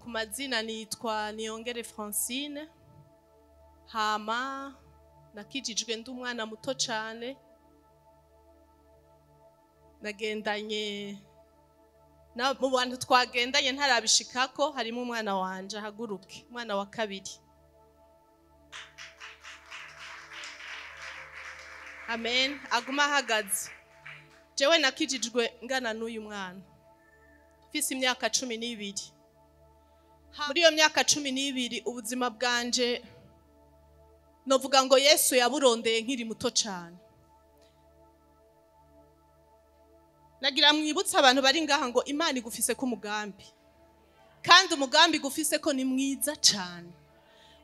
Ku mazina nitwa Niyongere Francine. Hama nakijijwe ndi umwana muto cane, nagendanye na mu bantu twagendanye ntarabishikako harimo umwana wanje ahaguruke, umwana wa kabiri. Amen. Aguma ahagaze. Jewe nakijijwe ngana n'uyu mwana mfise imyaka 12. Muri iyo myaka 12 ubuzima bwanje novuga ngo Yesu yaburondeye nkiri muto cane. Nagira mwibutsa abantu bari ngaha ngo Imana igufise ko umugambi, kandi umugambi igufise ko ni mwiza cane.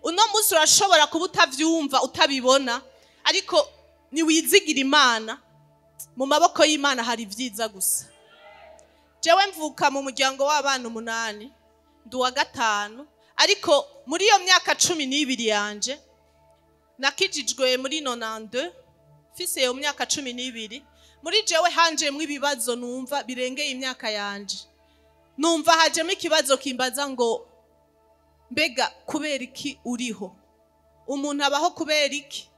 Uno munsi urashobora kuba utavyumva utabibona, ariko niwizigira Imana, mu maboko y'Imana hari ivyiza gusa. Jewe mvuka mu muryango w'abana 8, ndi uwa 5, ariko muri iyo myaka 12 yanje nakijijwe muri 92, mfise iyo myaka 12. Muri jewe hanjemwo ibibazo numva birengeye imyaka yanje. Numva hajemo ikibazo kimbaza ngo mbega kubera iki uriho? Umuntu abaho kubera iki?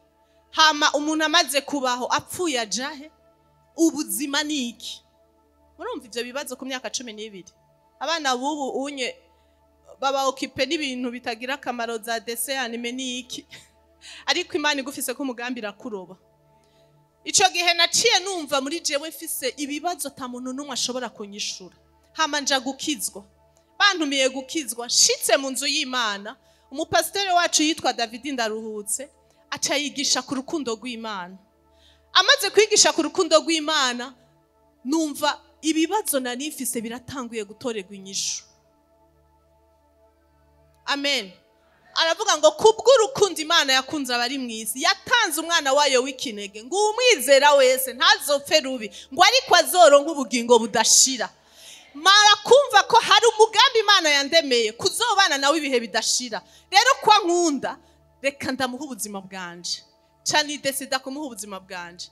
Hama umuntu amaze kubaho apfuye ajahe? Ubuzima ni iki? Murumva ivyo bibazo ku myaka 12. Abana bubu unye baba occupé n'ibintu bitagira akamaro za dessin anime ni iki? Ariko Imana igufise ko umugambi irakuroba. Ico gihe naciye numva muri jewe mfise ibibazo ata muntu n'umwe ashobora kunyishura. Hama nja gukizwa. Bantumiye gukizwa, nshitse mu nzu y'Imana, umupasiteri wacu yitwa David Ndaruhutse aca yigisha ku rukundo rw'Imana. Amaze kwigisha ku rukundo rw'Imana, numva ibibazo nari mfise biratanguye gutorerwa inyishu. Amen. Aravuga ngo kubw'urukundo Imana yakunze abari mw'isi, yatanze umwana wayo w'ikinege ngo umwizera wese ntazopfe rubi, ngo ariko azoronke ubugingo budashira. Mara kumva ko hari umugambi Imana yandemeye kuzobana nawe ibihe bidashira. Rero kwa nkunda reka ndamuha ubuzima bwanje. Ca nidesida kumuha ubuzima bwanje.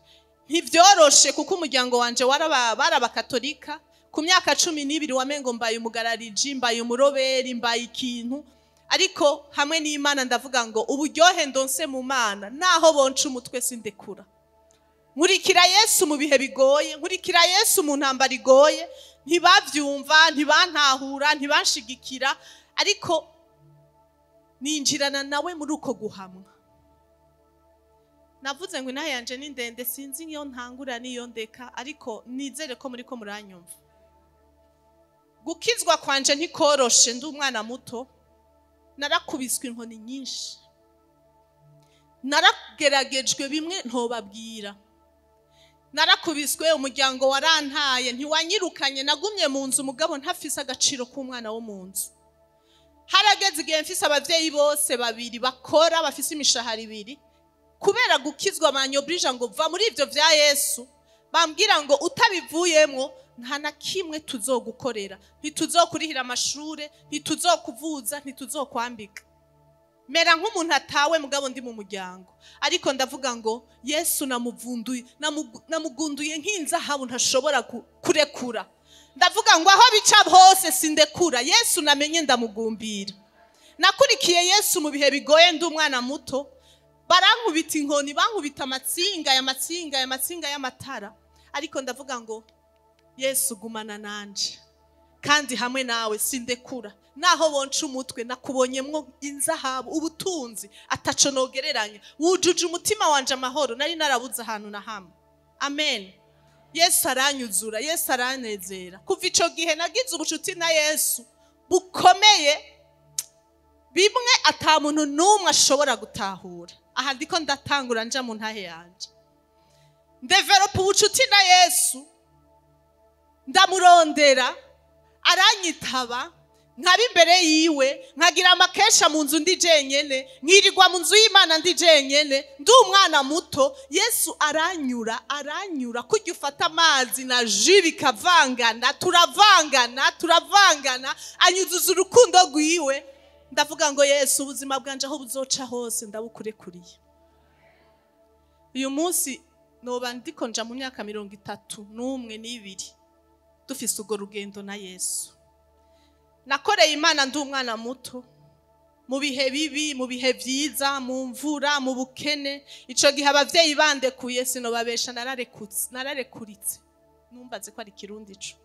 Ntivyoroshe kuko umuryango wanje barabakatolika. Ku myaka 12 wamengo mbaye umugarariji, mbaye umuroberi, mbaye ikintu. Ariko hamwe n'Imana ndavuga ngo uburyohe ndonse mu Mana naho bonca umutwe sindekura. Nkurikira Yesu mu bihe bigoye, nkurikira Yesu mu ntambara igoye, ntibavyumva, ntibantahura, ntibanshigikira, ariko ninjirana nawe muri uko guhamwa. Navuze ngo inaha yanje ni ndende, sinzi iyo ntangura n'iyo ndeka, ariko nizere ko muriko muranyumva. Gukizwa kwanje ntikoroshe, ndi umwana muto. Narakubiswe inkoni nyinshi, narageragejwe bimwe ntobabwira. Narakubiswe, umuryango warantaye, ntiwanyirukanye, nagumye mu nzu mugabo ntafise agaciro k'umwana wo mu nzu. Harageze igihe mfise abavyeyi bose babiri bakora bafise imishahara ibiri, kubera gukizwa banyobrija ngo va muri ivyo vya Yesu, bambwira ngo utabivuyemwo nta na kimwe tuzogukorera, ntituzokurihira amashure, ntituzokuvuza, ntituzokwambika. Mera nk'umuntu atawe mugabo ndi mu muryango. Ariko ndavuga ngo Yesu namuvunduye, namugunduye nk'inzahabu ntashobora kurekura. Ndavuga ngo aho bica hose sindekura, Yesu namenye ndamugumbira. Nakurikiye Yesu mu bihe bigoye ndi umwana muto, barankubita inkoni, bankubita amatsinga ya matsinga ya matsinga y'amatara. Ariko ndavuga ngo Yesu gumana nanje, kandi hamwe nawe sindekura. Naho bonca umutwe nakubonyemwo inzahabu, ubutunzi ataco nogereranya, wujuje umutima wanje amahoro nari narabuze ahantu na hamwe. Amen. Yesu aranyuzura, Yesu aranezera. Kuva ico gihe nagize ubucuti na Yesu bukomeye, bimwe ata muntu n'umwe ashobora gutahura. Aha ndiko ndatangura nja mu ntahe yanje, ndevelopa ubucuti na Yesu, ndamurondera, aranyitaba, nkaba imbere yiwe, nkagira amakesha mu nzu ndi jenyene, nkirirwa mu nzu y'Imana ndi jenyene, ndi umwana muto. Yesu aranyura, aranyura kujya ufata amazi na jus bikavangana, turavangana, turavangana, anyuzuza urukundo rwiwe. Ndavuga ngo Yesu ubuzima bwanje aho buzoca hose ndabukurekuriye. Uyu munsi noba ndiko nja mu myaka 31 n'ibiri dufise urwo rugendo na Yesu. Nakoreye Imana ndi umwana muto, mu bihe bibi, mu bihe vyiza, mu mvura, mu bukene. Ico gihe abavyeyi bandekuye, sinobabesha, nararekutse, nararekuritse. Numbaze ko ari Kirundi ico.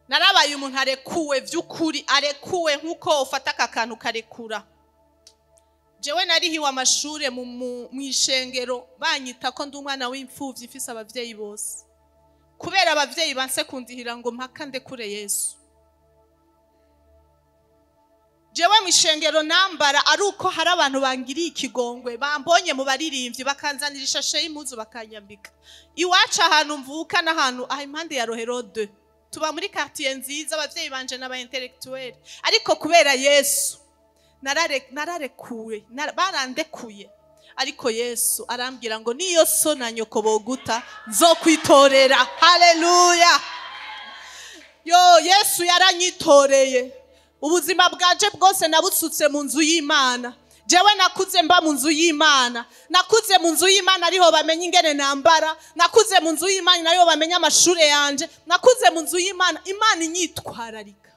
Narabaye umuntu arekuwe vy'ukuri, arekuwe nk'uko ufata aka kantu karekura. Jewe narihiwe amashure mw'ishengero, banyita ko ndi umwana w'imfuvyi ifise abavyeyi bose, kubera abavyeyi banse kundihira ngo mpaka ndekure Yesu. Jewe mw'ishengero nambara ari uko hari abantu bangiriye ikigongwe, bambonye mu baririmbyi, bakanzanira ishashe y'impuzu bakanyambika. Iwacu ahantu mvuka n'ahantu aha impande ya Rohero 2, tuba muri quartier nziza, abavyeyi banje n'aba intellectuel, ariko kubera Yesu nararekuwe, barandekuye. Ariko Yesu arambwira ngo niyo so na nyoko boguta nzokwitorera. Haleluya! Yo, Yesu yaranyitoreye. Ubuzima bwanje bwose nabusutse mu nzu y'Imana. Jewe nakuze mba mu nzu y'Imana, nakuze mu nzu y'Imana ariho bamenya ingene nambara, nakuze mu nzu y'Imana ariho bamenya amashure yanje, nakuze mu nzu y'Imana. Imana inyitwararika.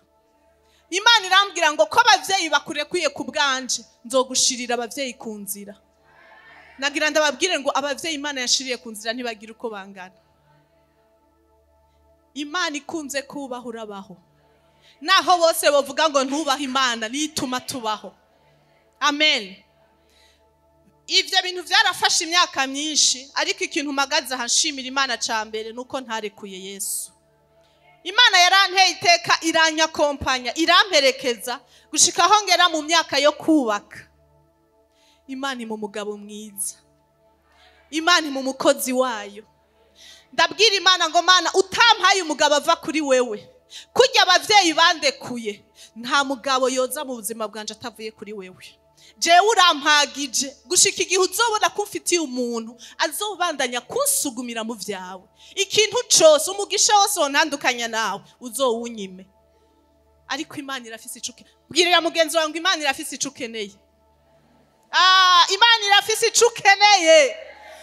Imana irambwira ngo ko abavyeyi bakurekuye ku bwanje, nzogushirira abavyeyi ku nzira. Nagira ndababwire ngo abavyeyi Imana yashiriye ku nzira ntibagira uko bangana. Imana ikunze kubaho urabaho. Naho bose bavuga ngo ntubaho, Imana nituma tubaho. Amen. Ivyo bintu vyarafashe imyaka myinshi, ariko ikintu mpagaze aha nshimira Imana ca mbere nuko ntarekuye Yesu. Imana yaranteye iteka, iranyakompanya, iramperekeza gushika aho ngera mu myaka yo kubaka. Imana mu mugabo mwiza, Imana mu mukozi wayo. Ndabwira Imana ngo Mana, utampaye umugabo ava kuri wewe, kurya abavyeyi bandekuye, nta mugabo yoza mu buzima bwanje atavuye kuri wewe. Jewe urampagije gushika igihe uzobona ko mfitiye umuntu azobandanya kunsugumira mu vyawe. Ikintu cose, umugisha wose wontandukanya nawe, uzowunyime. Ariko Imana irafise ico ukeneye. Bwirira mugenzi wawe ngo Imana irafise ico ukeneye. Imana irafise ico ukeneye.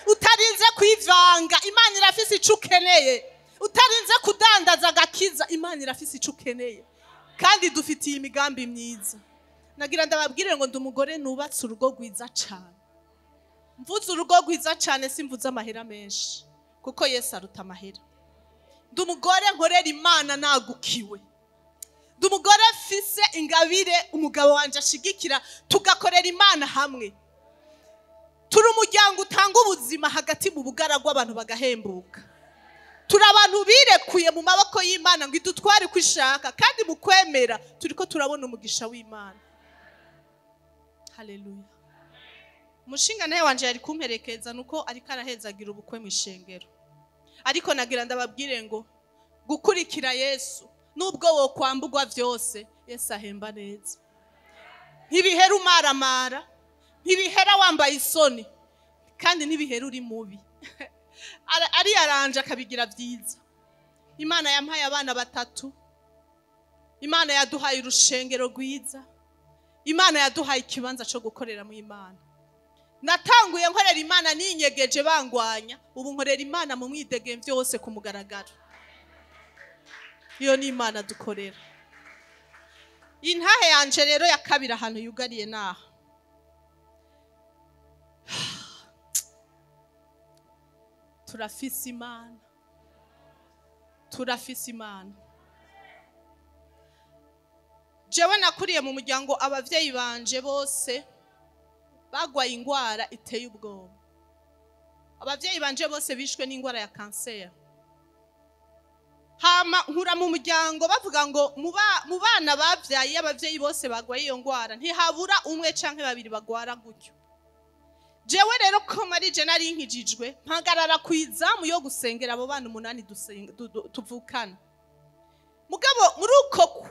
Utarinze kwivanga, Imana irafise ico ukeneye. Utarinze kudandaza agakiza, Imana irafise ico ukeneye. Kandi dufitiye imigambi myiza. Nagira ndababwire ngo ndi umugore nubatse urugo rwiza cane. Mvuze urugo rwiza cane, simvuze amahera menshi, kuko Yesu aruta amahera. Ndi umugore nkorera Imana nagukiwe. Ndi umugore mfise ingabire umugabo wanje ashigikira, tugakorera Imana hamwe. Turi umuryango utanga ubuzima hagati mu bugaragwa, abantu bagahembuka. Turi abantu birekuye mu maboko y'Imana ngo idutware uko ishaka, kandi mu kwemera turiko turabona umugisha w'Imana. Haleluya. Umushinga nawe wanje yari kumperekeza nuko ariko arahezagira ubukwe mu ishengero. Ariko nagira ndababwire ngo gukurikira Yesu nubwo wokwambugwa vyose, Yesu ahemba neza. Ntibihera umaramara, ntibihera wambaye isoni, kandi ntibihera uri mubi. Ari yaranje akabigira vyiza. Imana yampaye abana batatu. Imana yaduhaye urushengero rwiza. Imana yaduhaye ikibanza cyo gukorera mu Imana. Natanguye nkorera Imana ninyegeje bangwanya, ubu nkorera Imana mu mwidegemvyo wose ku mugaragaro. Iyo ni Imana dukorera. Intahe yanje rero ya kabiri ahantu yugariye naha. Turafise Imana. Turafise Imana. Jewe nakuriye mu muryango abavyeyi banje bose bagwaye ingwara iteye ubwoba. Abavyeyi banje bose bishwe n'ingwara ya kanseri. Hama nkura mu muryango bavuga ngo mu bana bavyaye abavyeyi bose bagwaye iyo ngwara ntihabura umwe canke babiri bagwara gutyo. Jewe rero ko marije nari nkijijwe, mpagarara kwizamu yo gusengera abo bana 8 tuvukana. Mugabo muri uko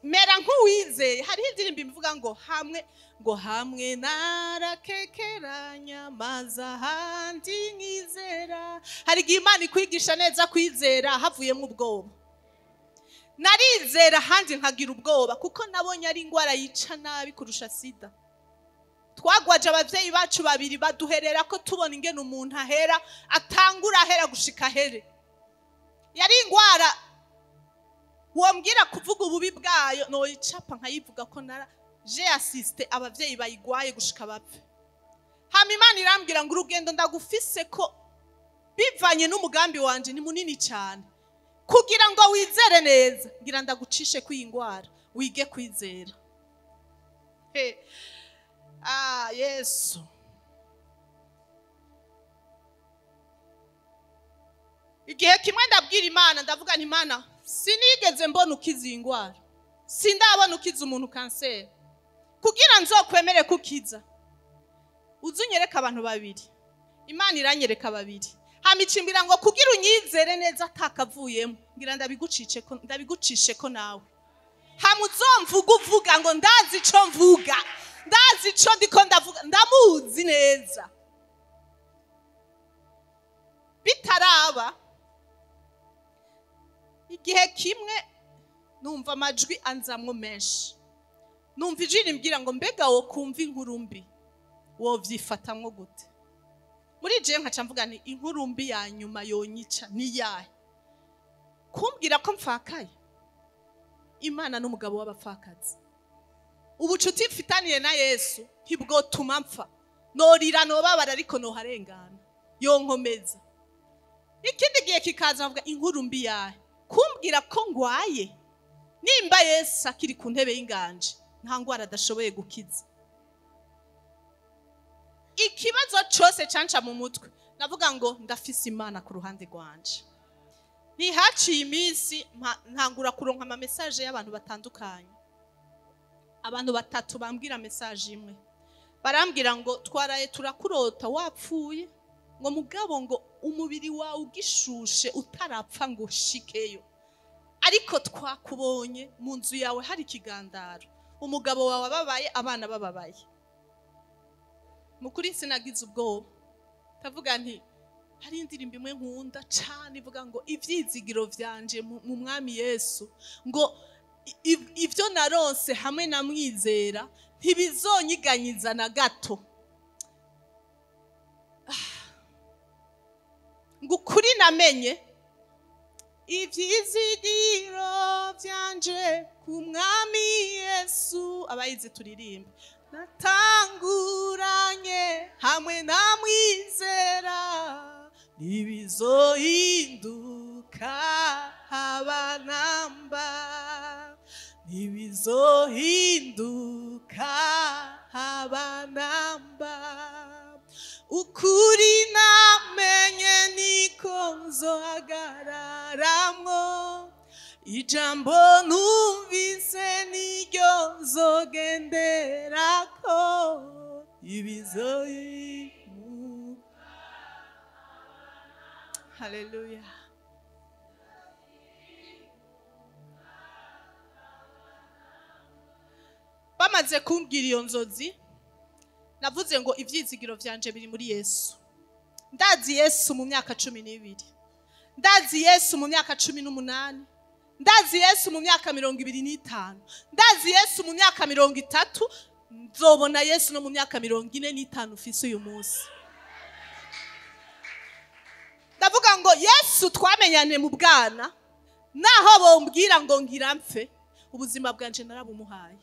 mera nk'uwizeye, hariho indirimbo ivuga ngo hamwe, ngo hamwe narakekeranya maze ahandi nkizera. Hari igihe Imana ikwigisha neza kwizera havuyemo ubwoba. Narizera ahandi nkagira ubwoba, kuko nabonye ari ingwara yica nabi kurusha sida. Twagwaje abavyeyi bacu babiri baduherera ko tubona ingene umuntu ahera, atangura ahera gushika ahere. Yari ingwara Wombwira kuvuga ububi bwayo, noyicapa nkayivuga ko nara j'ai assisté abavyeyi bayigwaye gushika bapfe. Hama Imana irambwira ngo urugendo ndagufise ko bivanye n'umugambi wanje ni munini cyane, kugira ngo wizere neza ngira ndagucishe kw'iyi ngwara wige kwizera. He. Ah, Yesu. Igihe kimwe ndabwira Imana, ndavuga nti Imana, sinigeze mbona ukiza iyi ngwara, sindabona ukiza umuntu kanseri, kugira nzokwemere kukiza uzunyereka abantu babiri. Imana iranyereka babiri, hama icimbira ngo kugira unyizere neza atakavuyemo, ngira ndabigucishe ko nawe. Hama uzomvuga uvuga ngo ndazi ico mvuga, ndazi ico ndiko ndavuga, ndamuzi neza. Bitaraba, igihe kimwe numva amajwi anzamwo menshi, numva ijwi rimbwira ngo mbega wo kumva inkuru mbi wovyifatamwo gute? Muri je nkaca mvuga nti inkuru mbi ya nyuma yonyica ni yahe? Kumbwira ko mfakaye? Imana n'umugabo w'abapfakazi, ubucuti mfitaniye na Yesu ntibwotuma mpfa, norira nobabara ariko noharengana, yonkomeza. Ikindi gihe kikaza mvuga inkuru mbi yahe? Kumbwira ko ngwaye? Nimba Yesu akiri ku ntebe y'inganje nta ngwara adashoboye gukiza. Ikibazo cyose canca mu mutwe navuga ngo ndafise Imana ku ruhande rwanje. Ntihaciye iminsi ntangura kuronka ama message y'abantu batandukanye. Abantu batatu bambwira message imwe, barambwira ngo twaraye turakurota wapfuye, ngo mugabo ngo umubiri wawe ugishushe utarapfa ngo ushikeyo, ariko twakubonye mu nzu yawe hari ikigandaro, umugabo wawe ababaye, abana bababaye. Mukuri sinagize ubwoba, ndavuga nti hari indirimbo imwe nkunda cyane ivuga ngo ivyizigiro vyanje mu mwami Yesu, ngo ivyo naronse hamwe na mwizera ntibizonyiganyiza na gato. Ngo ukuri namenye ivyizigiro vyanje ku mwami Yesu, abayizi turirimbe, natanguranye hamwe na mwizera ntibizohinduka habanamba, ntibizohinduka habanamba, ukuri namenye niko nzohagararamwo, ijambo numvise niryo nzogenderako, ibizoyimuka. Haleluya. Bamaze kumbwira iyo nzozi, navuze ngo ivyizigiro vyanje biri muri Yesu. Ndazi Yesu mu myaka 12, ndazi Yesu mu myaka 18, ndazi Yesu mu myaka 25, ndazi Yesu mu myaka 30, nzobona Yesu no mu myaka 45 ufise uyu munsi. Ndavuga ngo Yesu twamenyane mu bwana, naho bombwira ngo ngira mpfe, ubuzima bwanje narabumuhaye.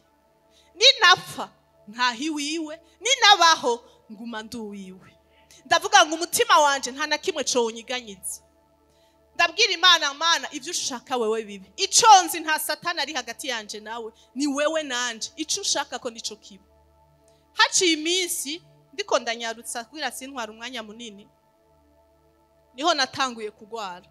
Ninapfa ntahi wiwe, ninabaho nguma nduwiwe. Ndavuga ngo umutima wanje nta na kimwe conyiganyiza. Ndabwira Imana, Mana ivyo ushaka wewe bibe, ico nzi nta Satani ari hagati yanje nawe, ni wewe nanje, ico ushaka ko nico kiba. Haciye iminsi ndiko ndanyarutsa kugira sintwara umwanya munini, niho natanguye kugwara.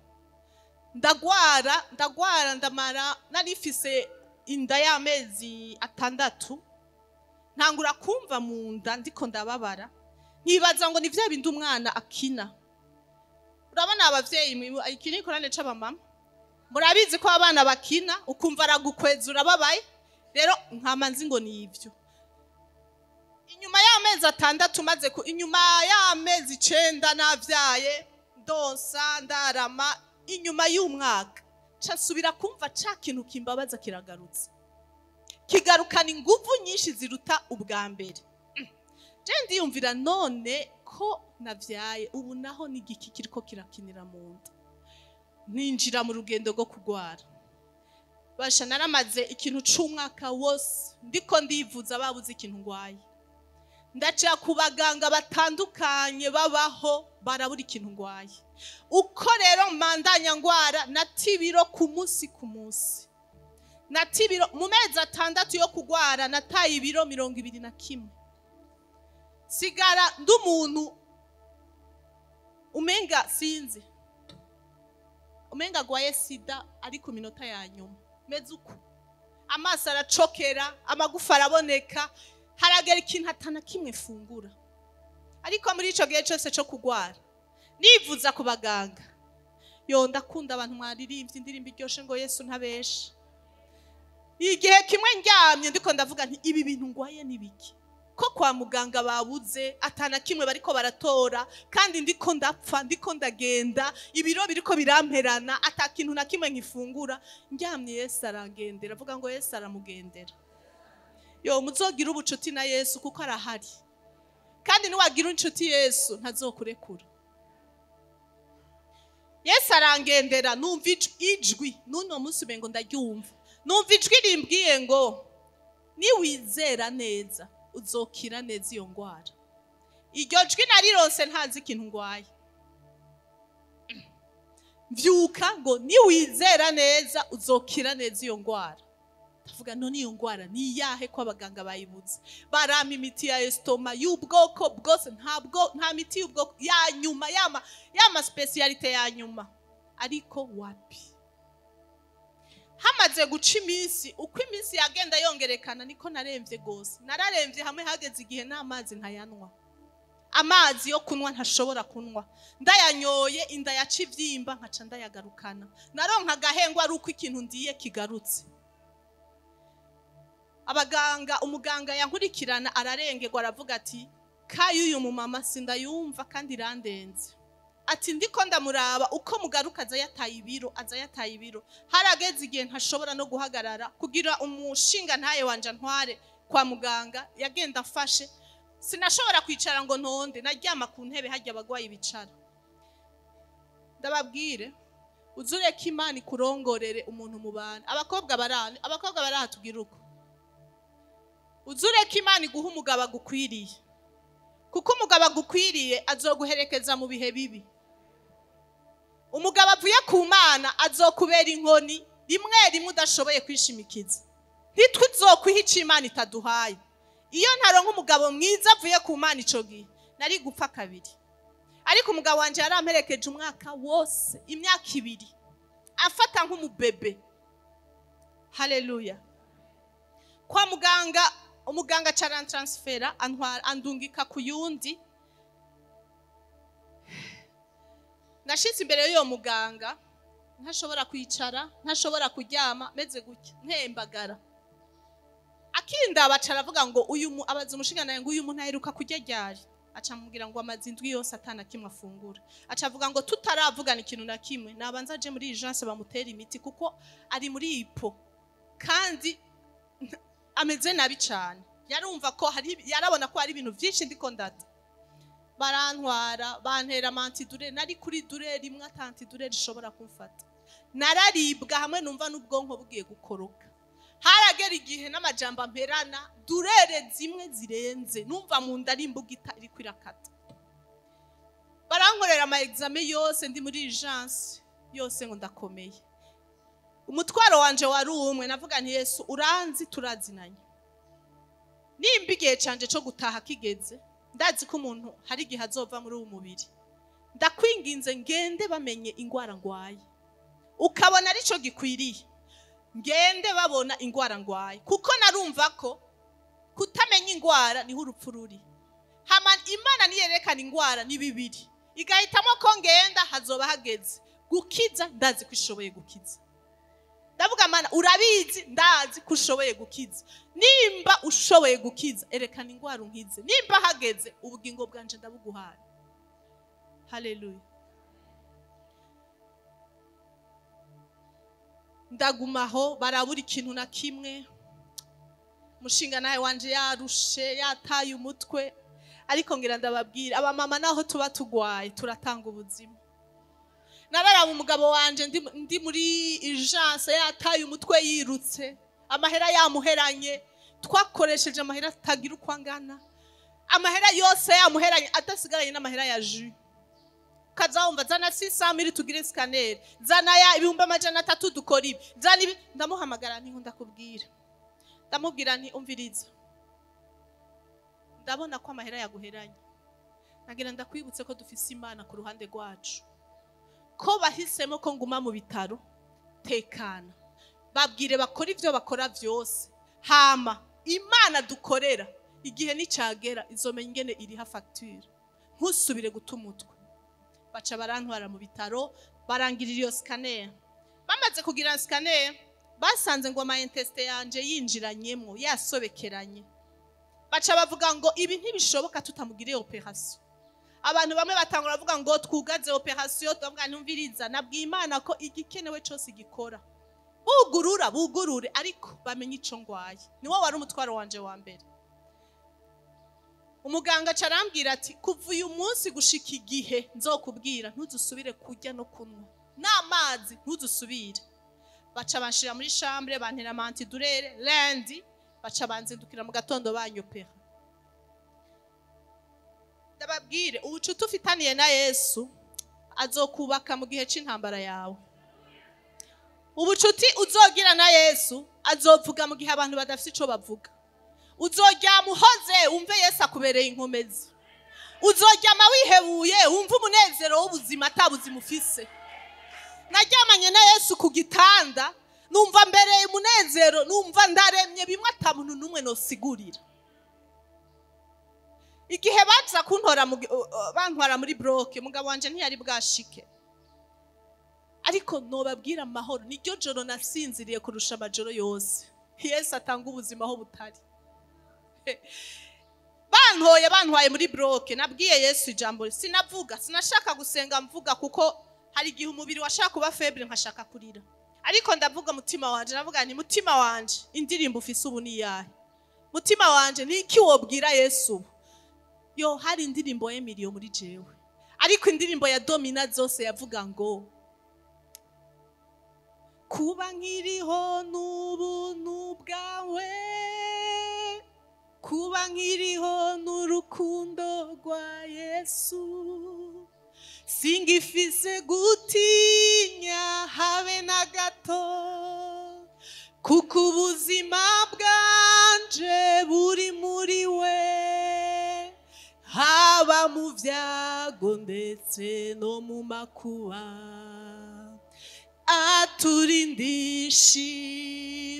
Ndagwara ndamara, narifise inda y'amezi 6, ntangura kumva mu nda ndiko ndababara, nkibaza ngo ni vya bindi umwana akina. Urabona abavyeyi iki ni ikorane c'abamama, murabizi ko abana bakina ukumva aragukweza urababaye, rero nkama nzi ngo ni ivyo. Inyuma y'amezi 6 maze ku inyuma y'amezi 9 navyaye, ndonsa ndarama, inyuma y'umwaka ca nsubira kumva ca kintu kimbabaza kiragarutse, kigarukana inguvu nyinshi ziruta ubwa mbere. Je ndiyumvira none ko navyaye ubu naho n'igiki kiriko kirakinira mu nda. Ninjira mu rugendo rwo kugwara. Basha, naramaze ikintu c'umwaka wose ndiko ndivuza, babuze ikintu ngwaye. Ndaca ku baganga batandukanye babaho, barabura ikintu ngwaye. Uko rero mandanya ngwara, natibiro ku munsi ku munsi, natibiro. Mu mezi 6 yo kugwara nataye ibiro 21, sigara nd'umuntu umenga sinzi, umenga agwaye sida ari ku minota ya nyuma. Meze uko, amaso aracokera, amagufa araboneka, haragera ikintu atana kimwe fungura. Ariko muri ico gihe cyose cyo kugwara nivuza ku baganga, yo ndakunda abantu mwaririmbye indirimbo iryoshe ngo Yesu ntabesha. Igihe kimwe ndyamye ndiko ndavuga nti ibi bintu ngwaye nibiki ko kwa muganga babuze atana kimwe bariko baratora, kandi ndiko ndapfa, ndiko ndagenda, ibiro biriko biramperana, ata kintu na kimwe nkifungura. Ndyamye Yesu arangendera, avuga ngo Yesu aramugendera. Yo, muzogira ubucuti na Yesu kuko arahari, kandi niwagira inshuti Yesu ntazokurekura. Yesu arangendera, numva ijwi n'uno munsi umengo ndaryumva, numva ijwi rimbwiye ngo niwizera neza uzokira neza iyo ngwara. Iryo jwi narironse ntazi ikintu ngwaye. Mvyuka ngo niwizera neza uzokira neza iyo ngwara. Ndavuga none iyo ngwara ni iyahe ko abaganga bayibuze? Barampa imiti ya estoma y'ubwoko bwose, ntabwo nta miti y'ubwoko ya nyuma, yama spécialité ya nyuma, ariko wapi. Hamaze guca iminsi, uko iminsi yagenda yongerekana niko naremvye gose. Nararemvye hamwe hageze igihe n'amazi ntayanwa, amazi yo kunywa ntashobora kunywa, ndayanyoye inda yaca ivyimba nkaca ndayagarukana. Naronka agahengwa ari uko ikintu ndiye kigarutse. Abaganga, umuganga yankurikirana ararengerwa, aravuga ati kayu uyu mumama sindayumva kandi irandenze. Ati ndiko ndamuraba uko mugaruka aza yataye ibiro, aza yataye ibiro. Harageze igihe ntashobora no guhagarara, kugira umushinga ntaye wanje ntware kwa muganga yagenda afashe, sinashobora kwicara ngo ntonde, naryama ku ntebe hajya abagwayi bicara. Ndababwire, uzureke Imana ikurongorere umuntu mubana. Abakobwa barane, abakobwa barahatubwira uko uzureke Imana iguha umugabo agukwiriye, kuko umugabo agukwiriye azoguherekeza mu bihe bibi. Umugabo avuye ku Mana azokubera inkoni rimwe rimwe udashoboye kwishimikiza. Ntituzokwiha ico Imana itaduhaye. Iyo ntaronka umugabo mwiza avuye ku Mana ico gihe nari gupfa kabiri. Ariko umugabo wanje yaramperekeje umwaka wose, imyaka 2, afata nk'umubebe. Haleluya. Kwa muganga, umuganga carantransfera antwara andungika ku yundi. Nashitse imbere y'uwo muganga ntashobora kwicara, ntashobora kuryama, meze gutya ntembagara. Akindaba aravuga ngo uyu abaza umushinga ngo uyu muntu aheruka kurya ryari? Aca amubwira ngo amaze indwi yose atana kimwe afungura. Aca avuga ngo tutaravugana ikintu na kimwe, nabanza aje muri urgence bamutera imiti kuko ari muri ipo kandi ameze nabi cyane. Yarumva ko hari, yarabona ko hari ibintu byinshi ndiko ndata. Barantwara bantera antidurere, nari kuri durere rimwe atantidurere ishobora kumfata. Nararibwa hamwe numva n'ubwonko bugiye gukoroka. Haragera igihe n'amajambo amperana, durere zimwe zirenze, numva mu nda ari imbugita iriko irakata. Barankorera ama examen yose ndi muri urgence yose ngo ndakomeye. Umutwaro wanje wari umwe, navuga nti Yesu uranzi turazinanye. Nimba igihe canje co gutaha kigeze, ndazi ko umuntu hari igihe azova muri uwo mubiri. Ndakwinginze ngende bamenye ingwara ngwaye. Ukabona arico gikwiriye, ngende babona ingwara ngwaye, kuko narumva ko kutamenya ingwara niho urupfu ruri. Hama Imana niyerekana ingwara ni bibiri, igahitamo ko ngenda hazoba hageze gukiza, ndazi ko ishoboye gukiza. Ndavuga Mana urabizi, ndazi ko ushoboye gukiza. Nimba ushoboye gukiza erekana ingwara unkize, nimba hageze ubugingo bwanje ndabuguhaye. Haleluya. Ndagumaho barabura ikintu na kimwe. Mushinga nawe wanje yarushe, yataye umutwe. Ariko ngira ndababwira, abamama naho tuba tugwaye turatanga ubuzima. Nararaba umugabo wanje ndi muri urgence, yataye umutwe, yirutse, amahera yamuheranye. Twakoresheje amahera atagira uko angana, amahera yose yamuheranye, adasigaranye n'amahera ya jus. Kazawumva zana 600 000 tugire scanner, zana ya 300 000 dukora ibi, zana ibi. Ndamuhamagara, nti ndakubwira, ndamubwira nti: "Umviriza, ndabona ko amahera yaguheranye. Nagira ndakwibutse ko dufise Imana ku ruhande rwacu, ko bahisemo ko nguma mu bitaro. Tekana, babwire bakora ivyo bakora vyose, hama Imana dukorera igihe nicagera izomenya ingene iriha facture. Ntusubire guta umutwe." Baca barantwara mu bitaro, barangirira iyo scanner. Bamaze kugira scanner, basanze ngo ama intestins yanje yinjiranyemwo, yasobekeranye. Baca bavuga ngo ibi ntibishoboka tutamugiriye opération. Abantu bamwe batangura bavuga ngo twugaze opération. Tuvuga: "Ntumviriza, nabwiye Imana ko igikenewe cyose igikora. Bugurura bugurure, ariko bamenye ico ngwaye." Niwo wari umutwaro wanje wa mbere. Umuganga aca arambwira ati: "Kuva uyu munsi gushika igihe nzokubwira, ntuzusubire kurya no kunywa n'amazi, ntuzusubire." Baca banshira muri chambre, bantera ama antidouleurs. Lundi baca banzindukira mu gatondo, banyopera. Ndababwire, ubucuti ufitaniye na Yesu azokubaka mu gihe c'intambara yawe. Ubucuti uzogira na Yesu azovuga mu gihe abantu badafite ico bavuga. Uzoryama uhoze, wumve Yesu akubereye inkomezi. Uzoryama wihebuye, wumve umunezero w'ubuzima ata buzima ufise. Naryamanye na Yesu ku gitanda, numva mbereye umunezero, numva ndaremye bimwe ata muntu n'umwe nosigurira. Igihe baza kuntora bantwara muri bloc, umugabo wanje ntiyari bwashike, ariko nobabwira amahoro niryo joro nasinziriye kurusha amajoro yose. Yesu atanga ubuzima aho butari. Bantoye, bantwaye muri bloc, nabwiye Yesu ijambo. Sinavuga, sinashaka gusenga mvuga, kuko hari igihe umubiri washaka kuba faible, nkashaka kurira. Ariko ndavuga mutima wanje, ndavuga nti: "Mutima wanje, indirimbo ufise ubu ni iyahe? Mutima wanje, ni iki wobwira Yesu ubu?" Yo, hari indirimbo y'emiliyo muri jewe, ariko indirimbo ya domina zose yavuga ngo: "Kuba nkiriho n'ubuntu bwawe, kuba nkiriho n'urukundo rwa Yesu, singifise gutinya habe na gato, kuko ubuzima bwanje buri muri we, haba mu byago ndetse no mu makuba, aturindisha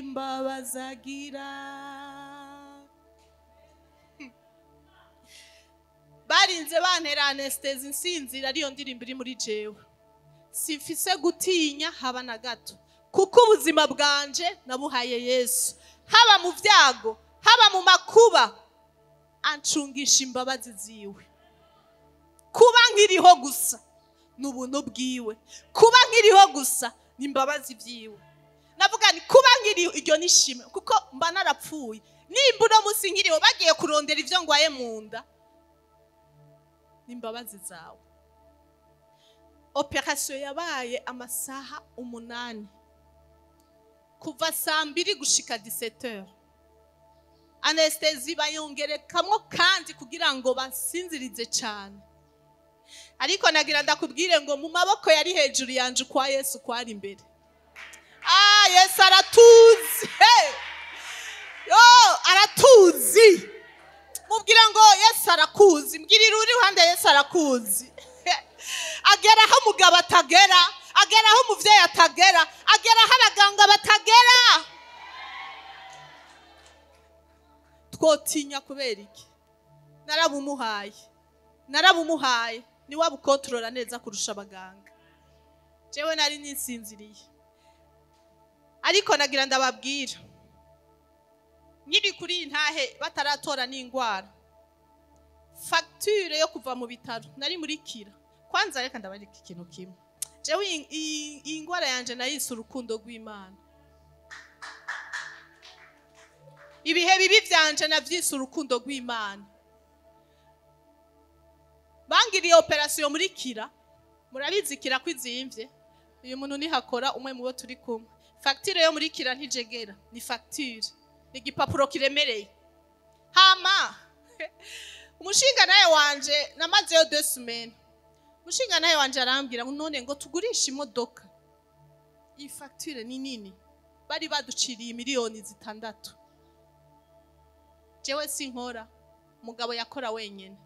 imbabazi agira." Barinze bantera anesthésie nsinzira, ariyo ndirimbo iri muri jewe: "Simfise gutinya haba na gato, kuko ubuzima bwanje nabuhaye Yesu, haba mu byago, haba mu makuba, ancungisha imbabazi ziwe. Kuba nkiriho gusa ni ubuntu bwiwe, kuba nkiriho gusa ni imbabazi byiwe." Navuga ni kuba nkiriho, iryo ni ishimwe, kuko mba narapfuye. Nimba uno munsi nkiriho, bagiye kurondera ibyo ngwaye mu nda, ni imbabazi zawe. Opération yabaye amasaha 8, kuva saa 2 gushika 17. Anesthésie bayongerekamwo kandi kugira ngo basinzirize cyane. Ariko nagira ndakubwire ngo mu maboko yari hejuru yanje kwa Yesu kwari imbere. Ah, Yesu aratuzi. Hey! Yo, aratuzi. Mubwira ngo Yesu arakuzi. Mbwirira uri iruhande: Yesu arakuzi. Agera aho umugabo atagera, agera aho umuvyeyi atagera, agera aho abaganga batagera. Twotinya kubera iki? Narabumuhaye, narabumuhaye, niwe abukontorora neza kurusha abaganga. Jewe nari nisinziriye. Ariko nagira ndababwira, nkiri kuri iyi ntahe, bataratora n'ingwara, facture yo kuva mu bitaro nari muri Kira. Kwanza reka ndabarika ikintu kimwe: jewe iyi ngwara yanje nayise urukundo rw'Imana. Ibihe bibi vyanje navyise urukundo rw'Imana. Bangiriye opération muri Kira. Murabizi Kira ko izimvye. Uyu muntu nihakora, umwe mu bo turi kumwe. Facture yo muri Kira ntijegera, ni facture, ni igipapuro kiremereye. Hama umushinga nawe wanje, namazeyo 2 semaines, umushinga nawe wanje arambwira ngo none ngo tugurishe imodoka, iyi facture ni nini. Bari baduciriye miliyoni 6. Jewe sinkora, umugabo yakora wenyene.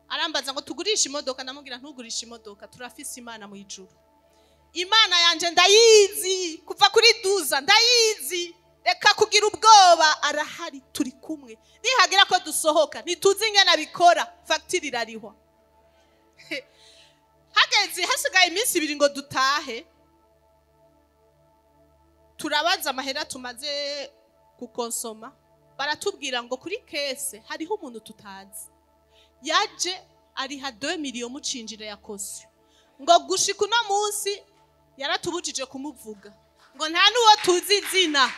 Arambaza ngo tugurishe imodoka. Ndamubwira: "Ntugurishe imodoka, turafise Imana mu ijuru. Imana yanje ndayizi kuva kuri duza, ndayizi. Reka kugira ubwoba, arahari, turi kumwe. Nihagira ko dusohoka, ntituzi ingene abikora, fagitire irarihwa." Hageze hasigaye iminsi 2 ngo dutahe, turabaza amahera tumaze gukonsoma. Baratubwira ngo kuri caisse hariho umuntu tutazi yaje ariha 2 miliyo mucinjira ya caution, ngo gushika uno munsi yaratubujije kumuvuga, ngo nta n'uwo tuzi izina,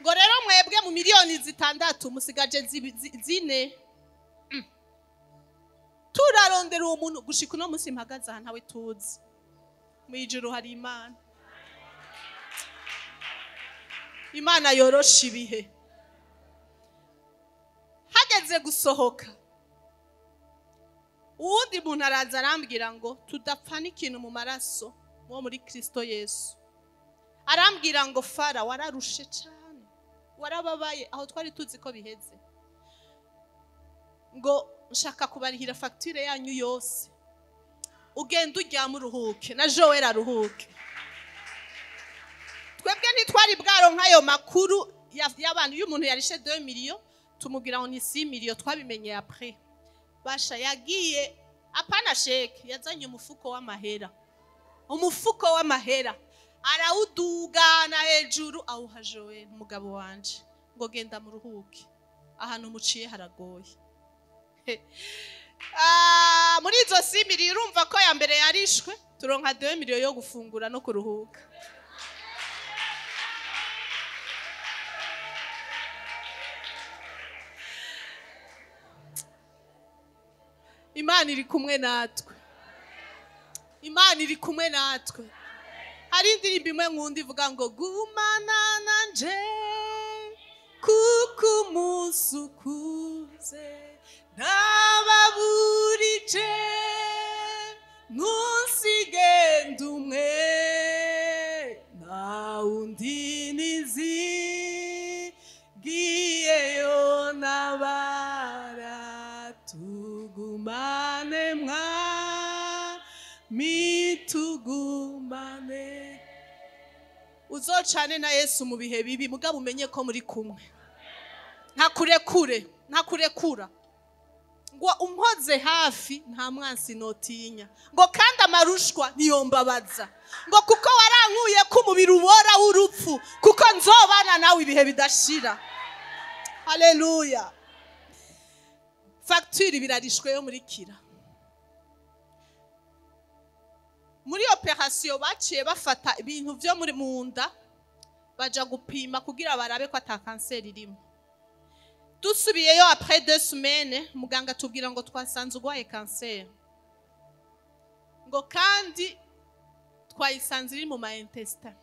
ngo rero mwebwe mu miliyoni 6 musigaje 4. Turarondera uwo muntu, gushika uno munsi mpagaze aha ntawe tuzi. Mu ijuru hari Imana, Imana yorosha ibihe. Hageze gusohoka, uwundi muntu araza arambwira ngo tudapfa n'ikintu mu maraso wo muri Kristo Yesu. Arambwira ngo: "Fara, wararushe cyane, warababaye, aho twari tuzi ko biheze, ngo nshaka kubarihira fagitire yanyu yose, ugenda uryame uruhuke na Joel aruhuke." Twebwe ntitwari bwaronka ayo makuru y'abantu. Iyo umuntu yarishe 2 miliyo, tumubwira ngo ni 6 miliyo. Twabimenye après. Basha yagiye, apana chèque, yazanye umufuko w'amahera, umufuko w'amahera, arawudugana hejuru, awuha Joel umugabo wanje, ngo: "Genda muruhuke, ahantu muciye haragoye." Ah, muri izo 6 miliyo urumva ko ya mbere yarishwe, turonka 2 miliyo yo gufungura no kuruhuka. Imana iri kumwe natwe, Imana iri kumwe natwe. Hari indirimbo imwe nkunda ivuga ngo: "Gumana nanje kuko umunsi ukuze, ntababurije, ntusigende umwe, nta wundi nizigiyeyo nabara, tugumane Mwami, tugumane." Uzocane na Yesu mu bihe bibi, mugabo umenye ko muri kumwe. Ntakurekure, ntakurekura. Ngo umpoze hafi, nta mwansi notinya, ngo kandi amarushwa ntiyombabaza, ngo kuko warankuye ko umubiri ubora w'urupfu, kuko nzobana nawe ibihe bidashira. Haleluya! Fagitire birarishwe yo muri Kira. Muri opération baciye bafata ibintu byo muri mu nda, baja gupima kugira barabe ko ata kanseri irimo. Dusubiyeyo après 2 semaines, muganga atubwira ngo twasanze urwaye kanseri, ngo kandi twayisanze iri mu ma intestins.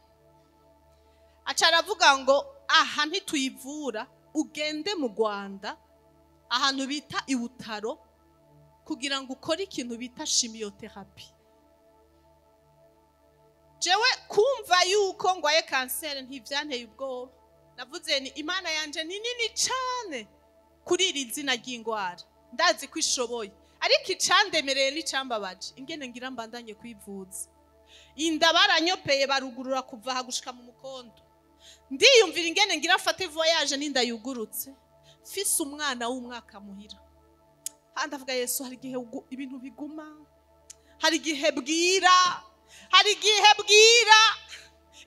Aca aravuga ngo aha ntituyivura, ugende mu Rwanda ahantu bita i Butaro kugira ngo ukore ikintu bita chimiothérapie. Jewe kumva yuko ngwaye kanseri ntivyanteye ubwoba. Navuze ni Imana yanje ni nini cane kuri iri zina ry'ingwara, ndazi ko ishoboye. Ariko icandemereye n'icambabaje, ingene ngira mbandanye kwivuza, inda baranyopeye barugurura kuva aha gushika mu mukondo. Ndiyumvira ingene ngira mfate voyage n'inda yugurutse, mfise umwana w'umwaka muhira. Handi ndavuga: "Yesu, hari igihe ibintu biguma, hari igihe bwira, hari igihe bwira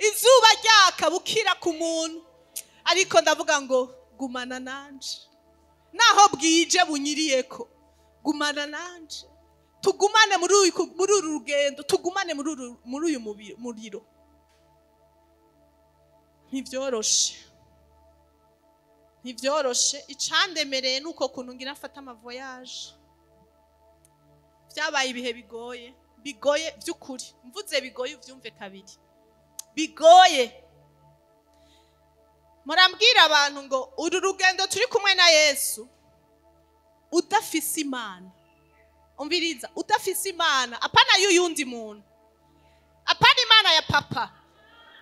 izuba ryaka bukira ku muntu." Ariko ndavuga ngo gumana nanje naho bwije bunyiriyeko, gumana nanje, tugumane muri uru rugendo, tugumane muri uyu muriro. Ntibyoroshe, ntibyoroshe. Icandemereye nuko kuntu ngira mfata ama voyage. Byabaye ibihe bigoye, bigoye by'ukuri. Mvuze bigoye uvyumve kabiri, bigoye. Murambwira abantu ngo uru rugendo turi kumwe na Yesu, udafise Imana, umviriza, udafise Imana, apana y'uyundi muntu, apana Imana ya papa,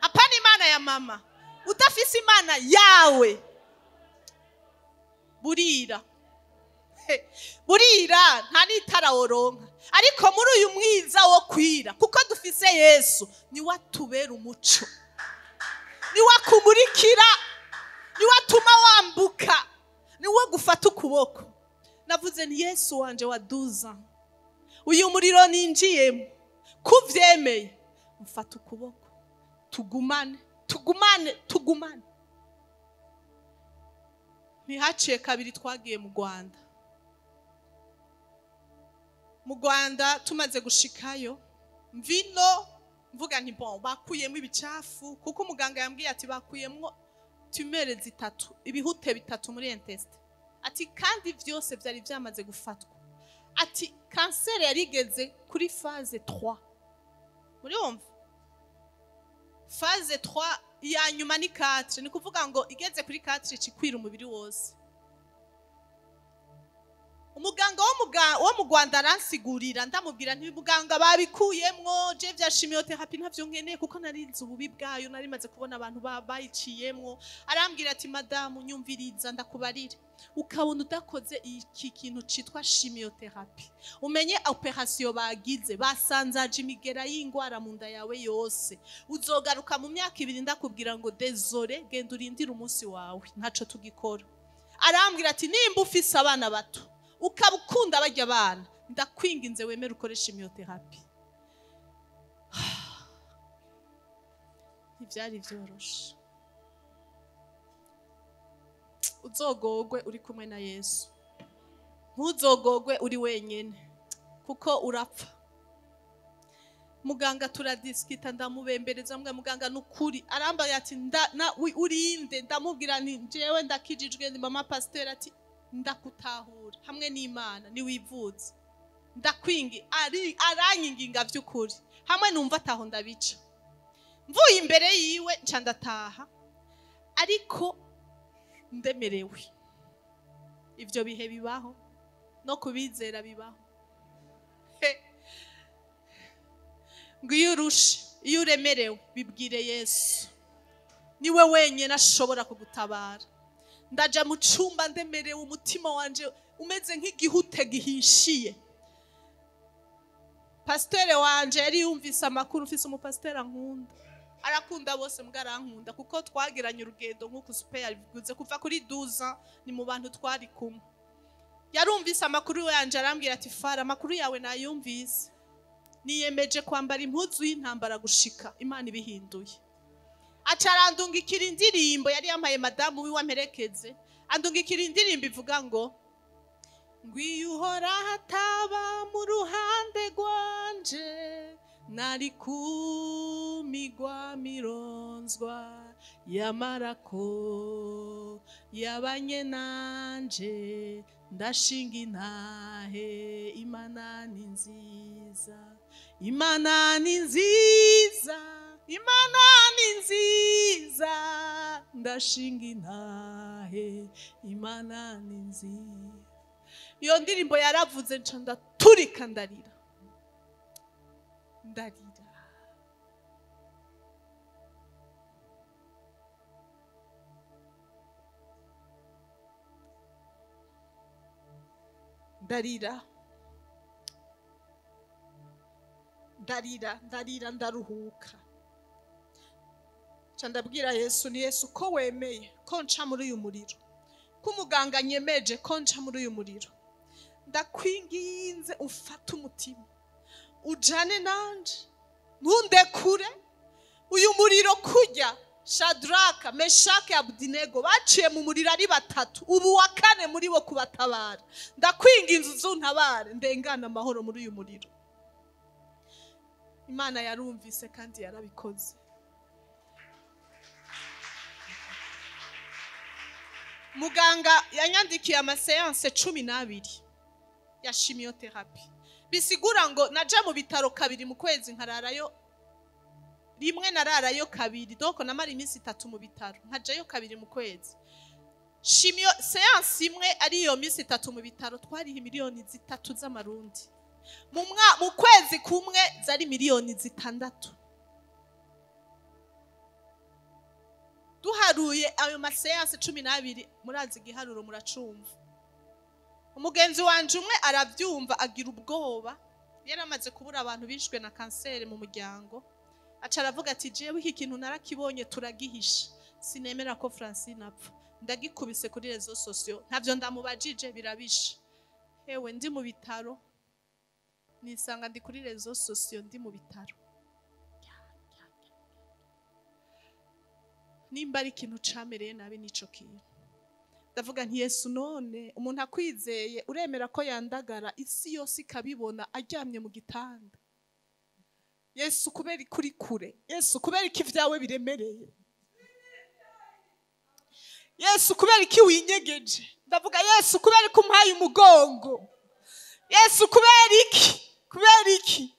apana Imana ya mama, udafise Imana yawe, burira burira, nta n'itara woronka. Ariko muri uyu mwiza wo kwira, kuko dufise Yesu, niwe atubera umuco, niwe akumurikira, niwe atuma wambuka, niwe gufata ukuboko. Navuze ni Yesu wanje waduza uyu muriro ninjiyemo, kuvyemeye mfata ukuboko, tugumane tugumane tugumane. Ntihaciye kabiri twagiye mu Rwanda. Mu Rwanda tumaze gushikayo, mvino mvuga nti bon, bakuyemo ibicafu, kuko umuganga yambwiye ati bakuyemo tumere zitatu, ibihute bitatu muri intestin, ati kandi vyose vyari vyamaze gufatwa, ati kanseri yarigeze kuri phase 3. Muri wumva phase 3 ya nyuma ni 4, ni kuvuga ngo igeze kuri 4 ikwira umubiri wose. Umuganga wo mu Rwanda aransigurira, ndamubwira nti muganga babikuyemwo, je vya chimiotherapie ntavyo nkeneye, kuko narinzi ububi bwayo, nari maze kubona abantu bayiciyemwo. Arambwira ati madamu nyumviriza ndakubarire, ukabona udakoze iki kintu citwa chimiotherapie, umenye operation bagize, basanzaje imigera y'ingwara mu nda yawe yose, uzogaruka mu myaka 2 ndakubwira ngo désolé, genda urindire umunsi wawe, ntaco tugikora. Arambwira ati nimba ufise abana bato ukabukunda bajya abana, ndakwinginze wemere ukoresha chimiotherapie. Ntivyari vyoroshe. Uzogogwe uri kumwe na Yesu, ntuzogogwe uri wenyene, kuko urapfa. Muganga turadiskita, ndamubembereza, mbwa muganga nukuri, arambaye ati urinde, ndamubwira nti jewe ndakijijwe, ni mama pasteur, ati ndakutahura hamwe n'Imana niwivuze, ndakwingi ari aranyinginga vy'ukuri, hamwe numva ataho ndabica. Mvuye imbere yiwe nca ndataha, ariko ndemerewe. Ivyo bihe bibaho, no kubizera bibaho. Ngo iyo urushe, iyo uremerewe, bibwire Yesu, niwe wenyine ashobora kugutabara. Ndaja mu cumba ndemerewe, umutima wanje umeze nk'igihute gihishiye. Pasiteri wanje yari yumvise amakuru, mfise umupasiteri ankunda, arakunda bose mbwa arankunda, kuko twagiranye urugendo nk'uko super yabivuze, kuva kuri 12 ni mu bantu twari kumwe. Yarumvise amakuru yanje arambwira ati Fara, amakuru yawe nayumvise, niyemeje kwambara impuzu y'intambara gushika Imana ibihinduye. Acarandungikira indirimbo yari yampaye madamu wiwe amperekeze, andungikira indirimbo ivuga ngo ngwiye uhoraho ataba mu ruhande rwanje, nari kumigwa mironzwa, yamara ko yabanye nanje, ndashinga intahe, Imana ni nziza, Imana ni nziza, Imana ni nziza, ndashinga intahe, Imana ni nziza. Iyo ndirimbo yaravuze nca ndaturika ndarira, ndarira. Ndarira, ndarira, ndarira, ndaruhuka. Nca ndabwira Yesu, ni Yesu ko wemeye ko nca muri uyu muriro, ko umuganga nyemeje ko nca muri uyu muriro, ndakwinginze ufate umutima ujane nanje, ntundekure uyu muriro. Kujya Shadraka, Meshaki, Abdinego baciye mu muriro ari batatu, ubu wa kane muri bo kubatabara. Ndakwinginze uzuntabare ndengana amahoro muri uyu muriro. Imana yarumvise kandi yarabikoze. Muganga yanyandikiye amaseanse 12 ya chimiotherapie. Bisigura ngo naja mu bitaro kabiri mu kwezi, nkararayo rimwe, nararayo kabiri, donc namara iminsi 3 mu bitaro, nkajayo kabiri mu kwezi. Chimio séance imwe ari iyo minsi 3 mu bitaro twariha 3 miliyoni z'amarundi. Mu kwezi kumwe zari 6 miliyoni. Duharuye ayo ma séances 12, murazi igiharuro, muracumva. Umugenzi wanje umwe aravyumva agira ubwoba, yaramaze kubura abantu bishwe na kanseri mu muryango, aca aravuga ati: "Jewe iki kintu narakibonye, turagihisha, sinemera ko Francine apfa, ndagikubise kuri réseaux sociaux, ntavyo ndamubajije, birabishe." Hewe, ndi mu bitaro nisanga ndi kuri réseaux sociaux, ndi mu bitaro. Nimba ari ikintu camereye nabi nico kintu. Ndavuga nti: "Yesu, none umuntu akwizeye uremera ko yandagara, isi yose ikabibona aryamye mu gitanda? Yesu, kubera ko uri kure? Yesu, kubera ko ibyawe biremereye? Yesu, kubera iki winyegeje?" Ndavuga: "Yesu, kubera ko umpaye umugongo? Yesu, kubera iki? Kubera iki?"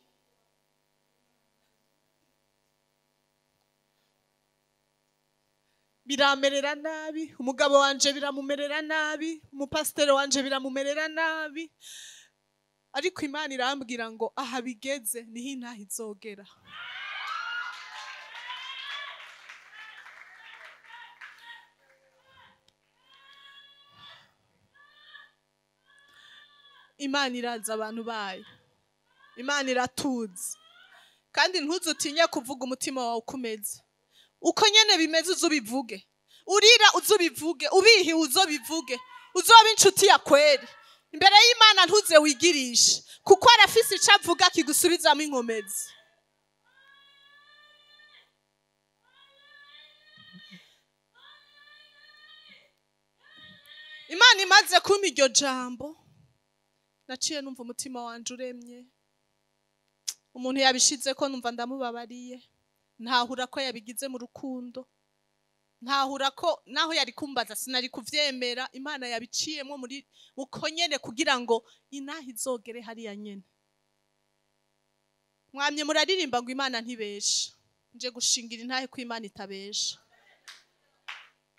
Biramerera nabi, umugabo wanje biramumerera nabi, umupasiteri wanje biramumerera nabi, ariko Imana irambwira ngo aha bigeze niho intaha izogera. Imana iraza abantu bayo, Imana iratuzi. Kandi ntuzutinye kuvuga umutima wawe uko umeze, uko nyene bimeze uzubivuge, urira uzubivuge, ubihiwe uzobivuge, uzoba inshuti ya kweri imbere y'Imana. Ntuze wigirishe, kuko arafise ico avuga kigusubizamo inkomezi. Imana imaze kumpa iryo jambo, naciye numva umutima wanje uremye. Umuntu yabishize ko numva ndamubabariye, ntahura ko yabigize mu rukundo, ntahura ko naho yari kumbaza sinari kuvyemera. Imana yabiciyemo muri uko nyene kugira ngo inaha izogere hariya nyene. Mwamye muraririmba ngo Imana ntibesha. Nje gushingira intahe ko Imana itabesha.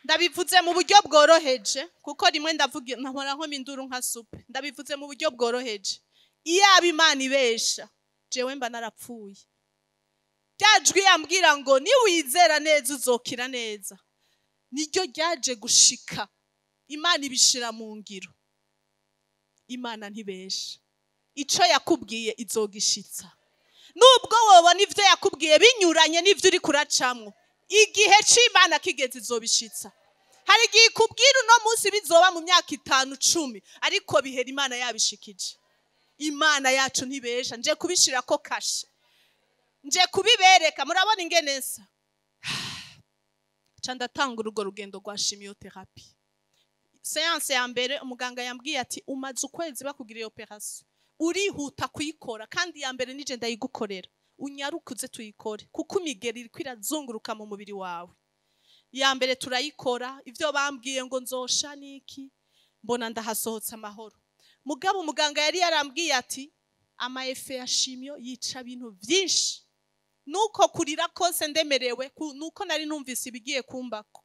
Ndabivuze mu buryo bworoheje, kuko rimwe ndavuga nkora nkoma induru nka supe. Ndabivuze mu buryo bworoheje: iyaba Imana ibesha, jewe mba narapfuye. Rya jwi yambwira ngo niwizera neza uzokira neza, niryo ryaje gushika, Imana ibishira mu ngiro. Imana ntibesha, ico yakubwiye izogishitsa, nubwo wobona ivyo yakubwiye binyuranye n'ivyo uri kuracamwo. Igihe c'Imana kigeze izobishitsa. Hari igihe ikubwira uno munsi, bizoba mu myaka 5, 10, ariko bihera Imana yabishikije. Imana yacu ntibesha. Nje kubishirako kashe, nje kubibereka. Murabona ingene nsa. Ca ndatanga urwo rugendo rwa chimiothérapie. Séance ya mbere, umuganga yambwiye ati: "Umaze ukwezi bakugiriye opération, urihuta kuyikora, kandi iya mbere nije ndayigukorera, unyaruke uze tuyikore kuko imigeri iriko irazunguruka mu mubiri wawe." Iya mbere turayikora. Ivyo bambwiye ngo nzosha niki, mbona ndahasohotse amahoro. Mugabo umuganga yari yarambwiye ati ama effets ya chimio yica ibintu vyinshi. Nuko kurira kose ndemerewe, nuko nari numvise ibigiye kumbako.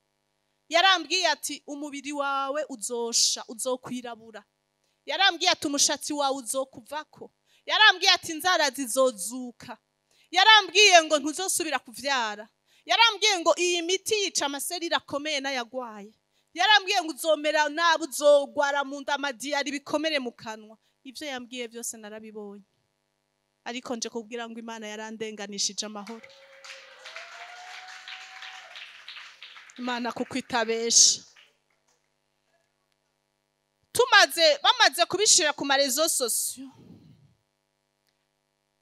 Yarambwiye ati umubiri wawe uzosha, uzokwirabura. Yarambwiye ati umushatsi wawe uzokuvako. Yarambwiye ati inzara zizozuka. Yarambwiye ngo ntuzosubira kuvyara. Yarambwiye ngo iyi miti yica ama cellules akomeye n'ayagwaye. Yarambwiye ngo uzomera nabi, uzogwara mu nda, ama diarrhées, ibikomere mu kanwa. Ivyo yambwiye byose narabibonye, ariko nje kubwira ngo Imana yarandenganishije amahoro. Imana kuko itabesha. Tumaze, bamaze kubishira ku ma réseaux sociaux,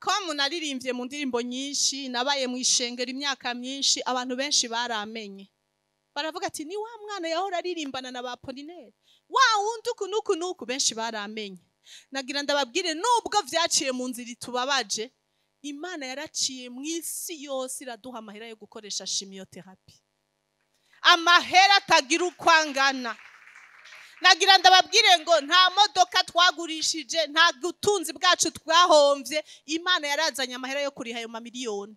ko naririmbye mu ndirimbo nyinshi, nabaye mu ishengero imyaka myinshi, abantu benshi baramenye, baravuga ati: "Ni wa mwana yahora aririmbana na ba Polinaire, wa wundi uku nuku nuku." Benshi baramenye. Nagira ndababwire, nubwo vyaciye mu nzira itubabaje, Imana yaraciye mu isi yose iraduha amahera yo gukoresha chimiothérapie, amahera atagira uko angana. Nagira ndababwire ngo nta modoka twagurishije, nta butunzi bwacu twahomvye, Imana yarazanye amahera yo kuriha ayo mamiliyoni.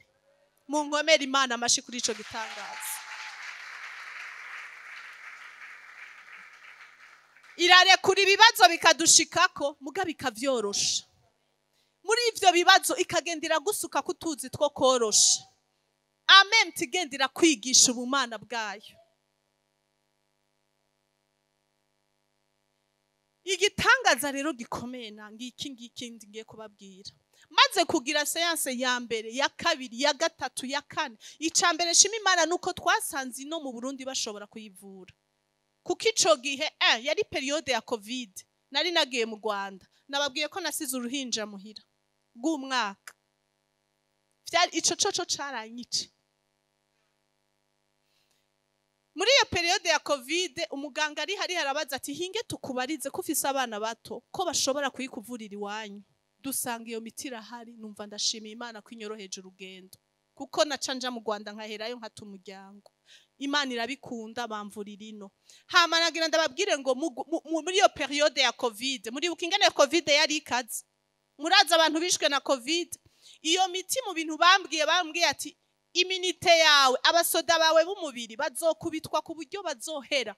Mu nkomere Imana amashi kuri ico gitangaza. Irarekura ibibazo bikadushikako, muga bikavyorosha. Muri ivyo bibazo ikagendera gusuka kutuzi two korosha. Amen, tigendera kwigisha ubumana bwayo. Igitangaza rero gikomeye na ngiki ngiki ngiye kubabwira. Maze kugira séance ya mbere, ya kabiri, ya gatatu, ya kane. Ica mbere shima Imana nuko twasanze ino mu Burundi bashobora kuyivura. Kuko ico gihe yari periode ya Covid. Nari nagiye mu Rwanda. Nababwiye ko nasize uruhinja muhira rw'umwaka. Vyari ico coco caranyice. Muri iyo periode ya Covid umuganga ari hari harabaza ati hinge tukubarize ko ufise abana bato ko bashobora kuyikuvurira iwanyu. Dusanga iyo miti irahari, numva ndashimiye Imana ko inyoroheje urugendo. Kuko naca nja mu Rwanda nkaherayo nkata umuryango. Imana irabikunda bamvurira ino. Hama nagira ndababwire ngo muri iyo periode ya Covid, muri ingene Covid yari ikaze. Muraza abantu bishwe na Covid. Iyo miti mu bintu bambwiye ati immunité yawe, abasoda bawe b'umubiri bazokubitwa ku buryo bazohera.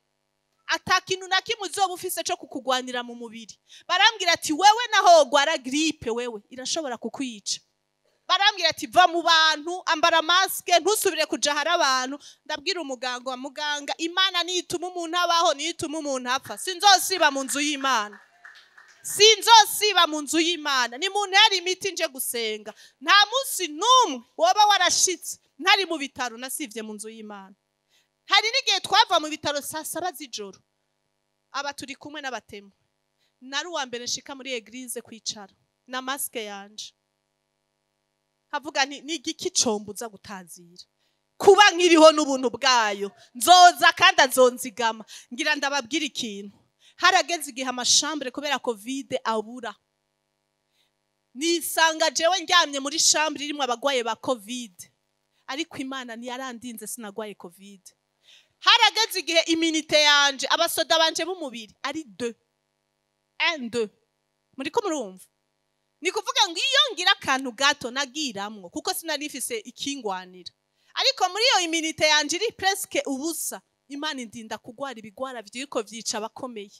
Atakintu na kimwe uzoba ufise co kukugwanira mu mubiri. Barambwira ati wewe naho wogwara grippe wewe irashobora kukwica. Barambwira ati va mu bantu, ambara maske, ntusubire kuja hari abantu. Ndabwira umuganga wa muganga, Imana nituma umuntu abaho, nituma umuntu apfa. Sinzosiba mu nzu y'Imana. Sinzosiba mu nzu y'Imana. Ni muntu yari imiti nje gusenga. Nta munsi numwe woba warashitse ntari mu bitaro nasivye mu nzu y'Imana. Hari n'igihe twava mu bitaro saa saba z'ijoro. Aba turi kumwe n'abatemu. Nari uwa mbere nshika muri eglise kwicara na maske yanje. Havuga nti ni igiki combuza gutazira. Kuba nkiriho n'ubuntu bwayo. Nzoza kandi azonzigama. Ngira ndababwira ikintu. Harageze igihe amashambure kubera Covid abura. Nisanga jewe ndyamye muri chambre irimwo abagwaye ba Covid. Ariko Imana ntiyarandinze sinagwaye Covid. Harageze igihe immunité yanje, abasoda banje b'umubiri ari 2. 1 2. Muriko murumva? Ni kuvuga ngo iyo ngira akantu gato nagiramwo kuko sinarifise ikingwanira. Ariko muri iyo immunité yanje iri presque ubusa, Imana indinda kugwara ibigwara vyiriko vyica abakomeye.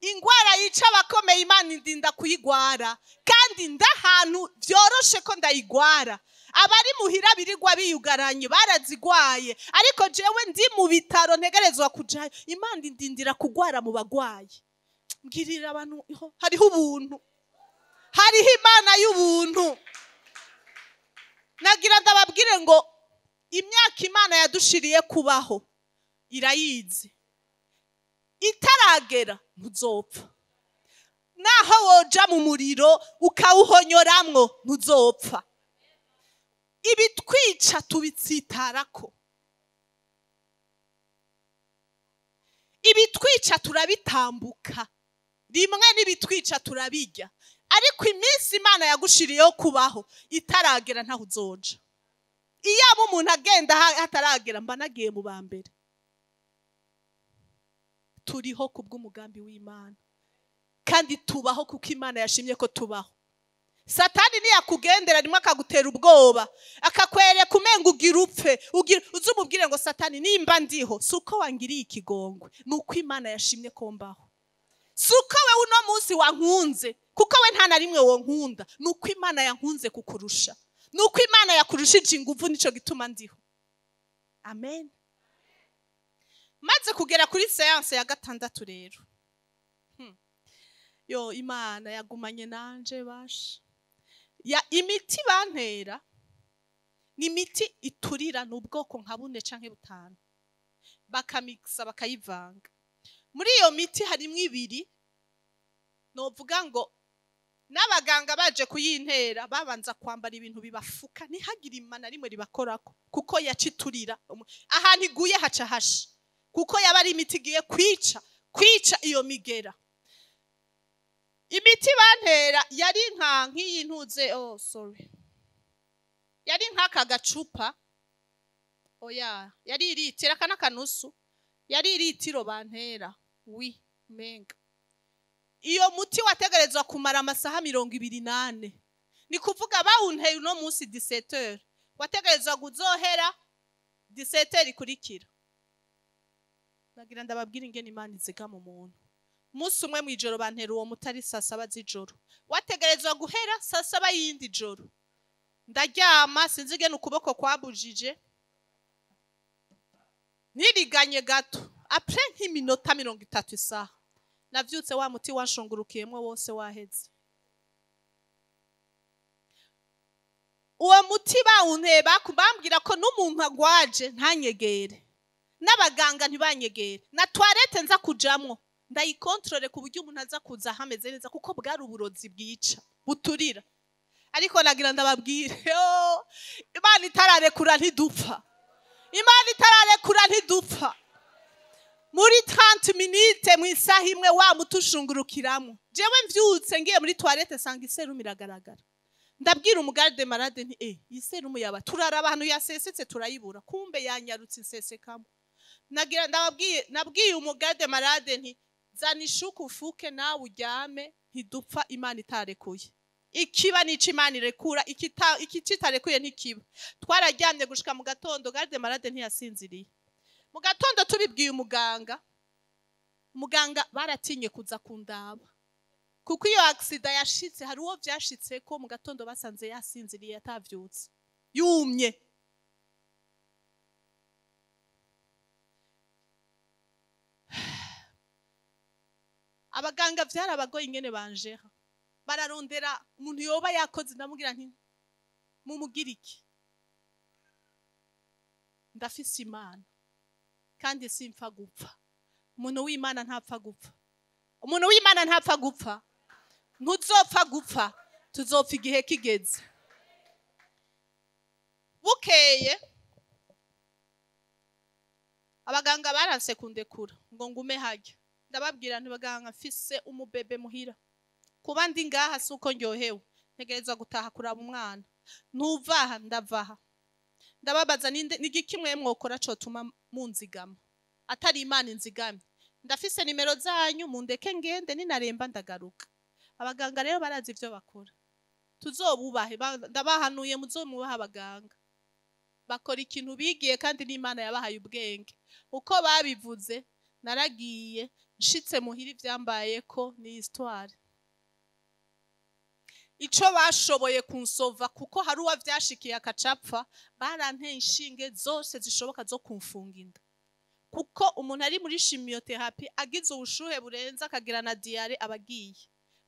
Ingwara yica abakomeye Imana indinda kuyigwara, kandi ndahantu vyoroshe ko ndayigwara. Abari muhira birirwa biyugaranye barazigwaye, ariko jewe ndi mu bitaro ntegerezwa kujayo. Imana indindira kugwara mu bagwayi. Mbwirira abantu hariho ubuntu, hariho Imana y'ubuntu. Nagira ndababwire ngo imyaka Imana yadushiriye kubaho irayizi. Itaragera ntuzopfa. Naho woja mu muriro ukawuhonyoramwo ntuzopfa. Ibitwica tubitsitarako. Ibitwica turabitambuka. Rimwe n'ibitwica turabijya. Ariko iminsi Imana yagushiriyeho kubaho itaragera ntaho uzoja. Iyaba umuntu agenda hataragera mba nagiye mu ba mbere. Turiho kubw'umugambi w'Imana. Kandi tubaho kuko Imana yashimye ko tubaho. Satani niyakugendera rimwe akagutera ubwoba, akakwereka umenga ugira upfe, uzumubwire ngo Satani nimba ndiho suko wangiriye ikigongwe, nuko Imana yashimye ko mbaho. Suko we uno munsi wankunze, kuko we nta na rimwe wonkunda, nuko Imana yankunze kukurusha. Nuko Imana yakurushije inguvu, nico gituma ndiho. Amen. Maze kugera kuri séance ya gatandatu rero. Yo Imana yagumanye nanje basha. Ya imiti bantera ni imiti iturira n'ubwoko nka bune canke butanu. Bakamixa bakayivanga. Muri iyo miti harimwo ibiri novuga ngo n'abaganga baje kuyintera babanza kwambara ibintu bibafuka ntihagire imana rimwe ribakorako, kuko yaciturira ahantu iguye haca hasha, kuko yaba ari imiti igiye kwica iyo migera. Imiti bantera yari nka nk'iyi ntuze, oh sorry, yari nk'aka gacupa, oya yari iritira aka n'akanusu, Yari iritiro bantera wi menga. Iyo muti wategerezwa kumara amasaha 24. Ni kuvuga bawunteye uno munsi 17h. Wategerezwa kuzohera 17h ikurikira. Nagira ndababwira ingene Imana izigama umuntu. Umunsi umwe mwijoro bantera uwo mutari saa 7 z'ijoro. Wategerezwa guhera saa 7 y'indi joro. Ndaryama sinzi ingene ukuboko kwabujije. Niriganye gato. Après nk'iminota 30 isaha. Navyutse wa muti wanshungurukiyemwo wose waheze. Uwo muti bawunteye bambwira ko n'umuntu agwaje ntanyegere. N'abaganga ntibanyegere. Na toilette nza kujamwo ndayikontrole ku buryo umuntu aza kuza hameze neza, kuko bwari uburozi bwica buturira. Ariko nagira ndababwire, Imana itararekura ntidupfa. Imana itararekura ntidupfa. Muri 30 minutes mu isaha imwe wa mutushungurukiramo. Jewe mvyutse ngiye muri toilette sanga iserumu iragaragara. Ndabwira umugarde malade nti iserumu yaba turaraba hano yasesetse turayibura, kumbe yanyarutse insesekamo. Nagira ndababwiye, nabwiye umugarde malade nti zana ishuka ufuke nawe uryame, ntidupfa Imana itarekuye. Ikiba nico Imana irekura, ikitarekuye ntikiba. Twararyamye gushika mu gatondo, garde malade ntiyasinziriye. Mu gatondo tubibwiye umuganga, muganga baratinye kuza kundaba. Kuko iyo accident yashitse hari uwo vyashitse ko mu gatondo basanze yasinziriye atavyutse, yumye. Abaganga vyarabagoye ingene banjeha. Bararondera umuntu yoba yakoze, ndamubwira nti mumugira iki? Ndafise Imana kandi simpfa gupfa. Umuntu w'Imana ntapfa gupfa. Umuntu w'Imana ntapfa gupfa. Ntuzopfa gupfa, tuzopfa igihe kigeze. Bukeye abaganga baranse kundekura ngo ngume hajya. Ndababwira nti baganga mfise umubebe muhira. Kuba ndi ngaha suko ndyohewe, ntegerezwa gutaha kuraba umwana. Ntuvaha ndavaha. Ndababaza nigiki mwe mwokora cotuma munzigama atari Imana inzigamye. Ndafise nimero zanyu mundeke ngende, ninaremba ndagaruka. Abaganga rero barazi ivyo bakora. Tuzobubahe, ndabahanuye muzomubaha abaganga. Bakora ikintu bigiye kandi n'Imana yabahaye ubwenge. Uko babivuze naragiye nshitse muhira ivyambaye ko ni histoire. Ico bashoboye kunsova kuko hari uwa vyashikiye akacapfa, baranteye inshinge zose zishoboka zo kumfunga inda. Kuko umuntu ari muri chimiotherapie agize ubushuhe burenze akagira na diarrhée abagiye.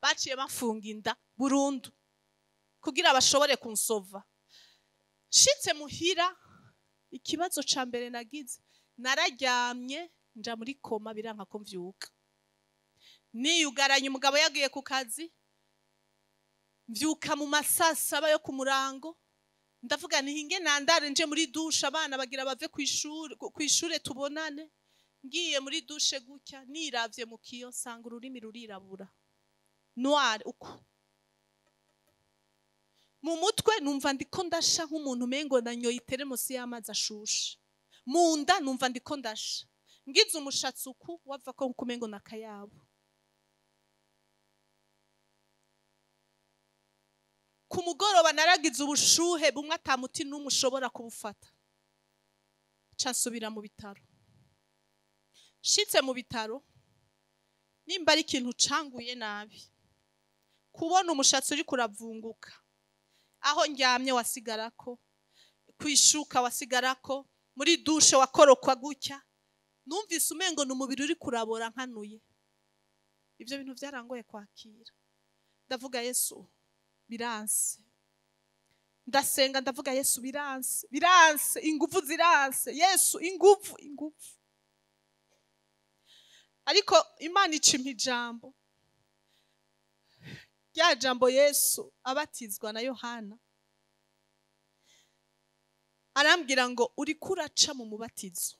Baciye bafunga inda burundu kugira bashobore kunsova. Nshitse muhira ikibazo ca mbere nagize, nararyamye nja muri koma biranka ko mvyuka. Niyugaranye umugabo yagiye ku kazi, mvyuka mu masasaba yo ku murango. Ndavuga nti hinge nandare nje muri douche, abana bagira bave ku ishure tubonane. Ngiye muri douche gutya niravye mu kiyo sanga ururimi rurirabura noir uko. Mu mutwe numva ndiko ndasha nk'umuntu umengo nanyoye iteremusi y'amazi ashushe. Mu nda numva ndiko ndasha. Ngize umushatsi uku wava ko kumengo nakayabo. Ku mugoroba naragize ubushuhe bumwe atamuti n'umwe ushobora kubufata. Ca nsubira mu bitaro. Nshitse mu bitaro nimba ari ikintu canguye nabi, kubona umushatsi uri kuravunguka, aho ndyamye wasigarako, kwishuka wasigarako, muri douche wakorokwa gutya, numvise umengo ni umubiri uri kurabora nkanuye. Ivyo bintu vyarangoye kwakira. Ndavuga Yesu biranse. Ndasenga ndavuga Yesu biranse, biranse, ingufu ziranse, Yesu ingufu, ingufu. Ariko Imana icimpa ijambo. Rya jambo Yesu abatizwa na Yohana. Arambwira ngo uriko uraca mu mubatizo.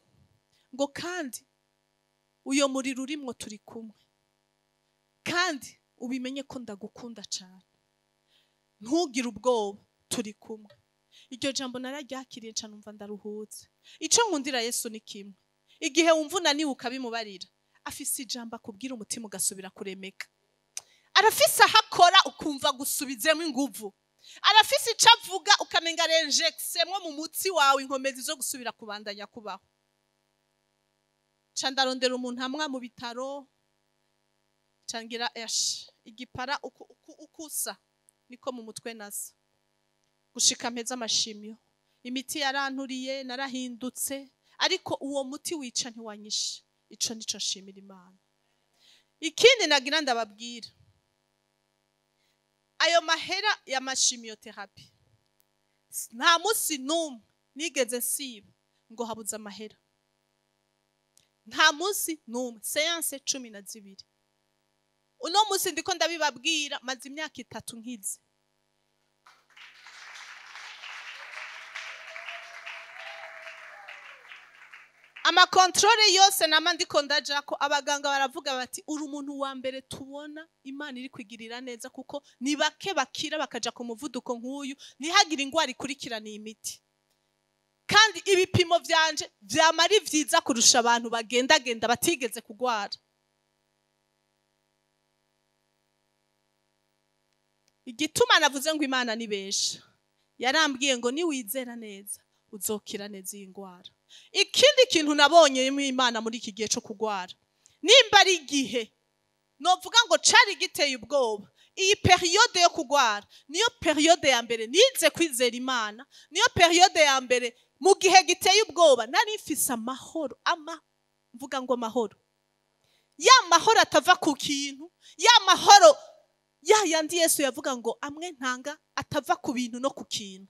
Ngo kandi uyo muriro urimwo turi kumwe. Kandi ubimenye ko ndagukunda cyane. Ntugire ubwoba turi kumwe. Iryo jambo nararyakiriye nca numva ndaruhutse. Ico nkundira Yesu ni kimwe. Igihe wumva unaniwe ukabimubarira, afise ijambo akubwira umutima ugasubira kuremeka. Arafise aho akora ukumva gusubizemo inguvu. Arafise ico avuga ukamenga renjeksemwo mu mutsi wawe inkomezi zo gusubira kubandanya kubaho. Ca ndarondera umuntu amwa mu bitaro, ca ngira igipara ukusa niko mu mutwe nasa. Gushika mpeze amashimyo. Imiti yaranturiye, narahindutse, ariko uwo muti wica ntiwanyishe. Ico nico nshimira Imana. Ikindi nagira ndababwira, ayo mahera ya mashimiyotherapy nta musi n'umwe nigeze nsiba ngo habuze amahera. Nta musi n'umwe, séance 12. Uno musi ndiko ndabibabwira, maze imyaka 3 nkize. Amakontrole yose nama ndiko ndajako, abaganga baravuga bati uri umuntu wa mbere tubona Imana iri kwigirira neza, kuko ni bake bakira bakaja ku muvuduko nk'uyu, ntihagire ingwara ikurikirana iyi miti. Kandi ibipimo vyanje vyama ari vyiza kurusha abantu bagendagenda batigeze kugwara. Igituma navuze ngo Imana ni besha, yarambwiye ngo niwizera neza uzokira neza iyi ngwara. Ikindi kintu nabonye mu Imana muri iki gihe cyo kugwara, nimba ari igihe novuga ngo cari giteye ubwoba, iyi periode yo kugwara niyo periode ya mbere nize kwizera Imana, niyo periode ya mbere mu gihe giteye ubwoba nari mfise amahoro, mvuga ngo amahoro, ya mahoro atava ku kintu, ya mahoro ya yandi Yesu yavuga ngo amwe ntanga atava ku bintu no ku kintu.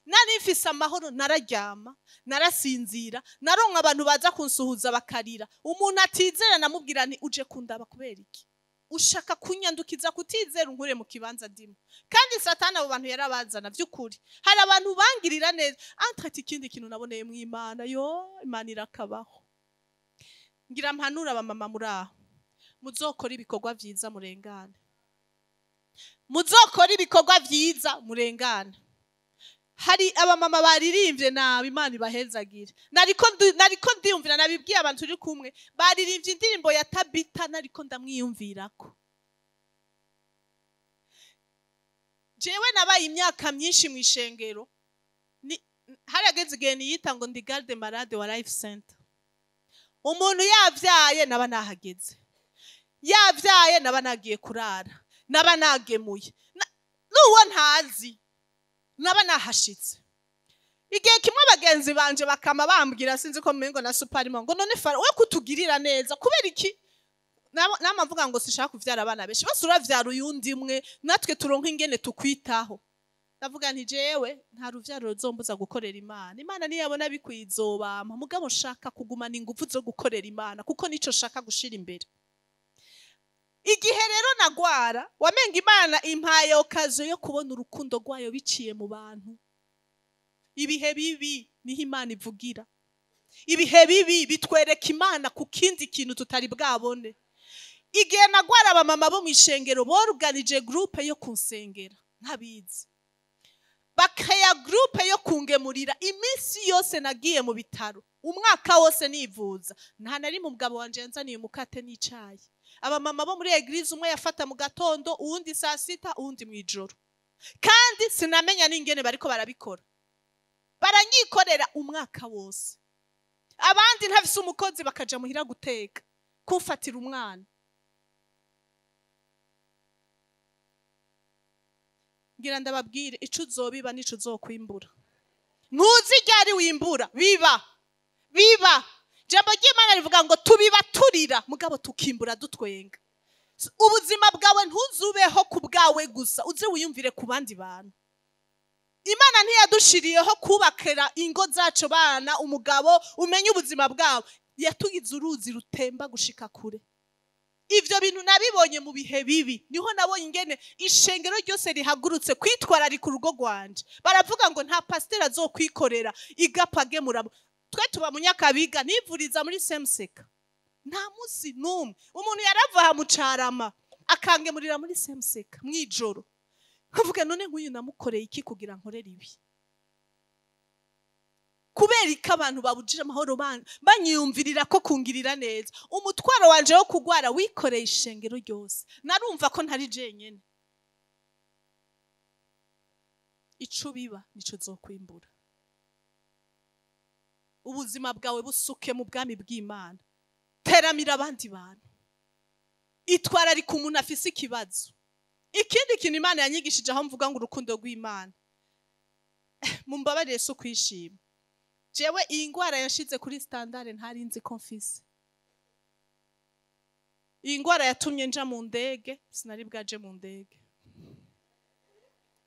Nari mfise amahoro, nararyama, narasinzira, naronka abantu baza kunsuhuza bakarira. Umuntu atizera namubwira nti uje kundaba kubera iki? Ushaka kunyandukiza kutizera unkure mu kibanza ndimo. Kandi Satani abo bantu yarabazana vy'ukuri. Hari abantu bangirira neza. Entre ikindi kintu naboneye mu Imana, yo Imana irakabaho. Ngira mpanura abamama muri aho, muzokora ibikorwa vyiza murengane. Muzokora ibikorwa vyiza murengane. Hari abamama baririmbye nabi, Imana ibahezagire. Nariko ndiyumvira, nabibwiye abantu turi kumwe, baririmbye indirimbo ya Tabita, nariko ndamwiyumvirako. Jewe nabaye imyaka myinshi mu ishengero, harageze igihe niyita ngo ndi garde malade wa Life Center. Umuntu yavyaye naba nahageze, yavyaye naba nagiye kurara, naba nagemuye, n'uwo ntazi naba nahashitse. Igihe kimwe abagenzi banje bakama bambwira, sinzi ko mmengo na Superman, ngo none Fara we kutugirira neza kubera iki? Nama mvuga ngo sishaka kuvyara abana benshi, bose uravyara uyundi mwe natwe turonka ingene tukwitaho. Ndavuga nti jewe nta ruvyaro ruzombuza gukorera Imana. Imana niyabona bikwizobampa, mugabo nshaka kugumana ingufu zo gukorera Imana kuko nico shaka gushira imbere. Igihe rero nagwara, wamenga Imana impaye okazo yo kubona urukundo rwayo biciye mu bantu. Ibihe bibi niho Imana ivugira. Ibihe bibi bitwereka Imana ku kindi kintu tutari bwabone. Igihe nagwara, abamama bo mu ishengero boruganije groupe yo kunsengera, ntabizi. Bakaya groupe yo kungemurira iminsi yose nagiye mu bitaro, umwaka wose nivuza. Nta nari mu mugabo wanje yanzaniye umukate n'icayi. Abamama bo muri eglise umwe yafata mu gatondo, uwundi saa sita, uwundi mwijoro. Kandi sinamenya n'ingene bariko barabikora. Baranyikorera umwaka wose. Abandi ntafise umukozi bakaja muhira guteka, kumfatira umwana. Ngira ndababwire, ico uzobiba nico uzokwimbura. Ntuzi ryari wimbura, biba. Biba. Jambo ry'Imana rivuga ngo tubiba turira, mugabo tukimbura dutwenga. Ubuzima bwawe ntuzubeho ku bwawe gusa, uze wiyumvire ku bandi bantu. Imana ntiyadushiriyeho kubakira ingo zacu bana, umugabo umenye ubuzima bwawe. Yatugize uruzi rutemba gushika kure. Ivyo bintu nabibonye mu bihe bibi, niho nabonye ingene ishengero ryose rihagurutse kwitwararika urugo rwanje. Baravuga ngo nta pasiteri azokwikorera igapagemura. Twe tuba mu Nyakabiga, nivuriza muri Semseka. Nta musi n'umwe umuntu yarava mu Carama akangemurira muri Semseka mwijoro. Nkavuga none nk'uyu namukoreye iki kugira nkorere ibi? Kubera ko abantu babujije amahoro banyiyumvirira ko kungirira neza. Umutwaro wanje wo kugwara wikoreye ishengero ryose. Narumva ko ntari jenyene. Ico biba nico zokwimbura. Ubuzima bwawe busuke mu bwami bw'Imana. Teramira abandi bantu. Itwararika umuntu afise ikibazo. Ikindi kintu Imana yanyigishije aho mvuga ngo urukundo rw'Imana. Mumbabarire so kwishima. Jewe iyi ngwara yashize kuri standard ntari nzi ko mfise. Iyi ngwara yatumye nja mu ndege, sinari bwaje mu ndege.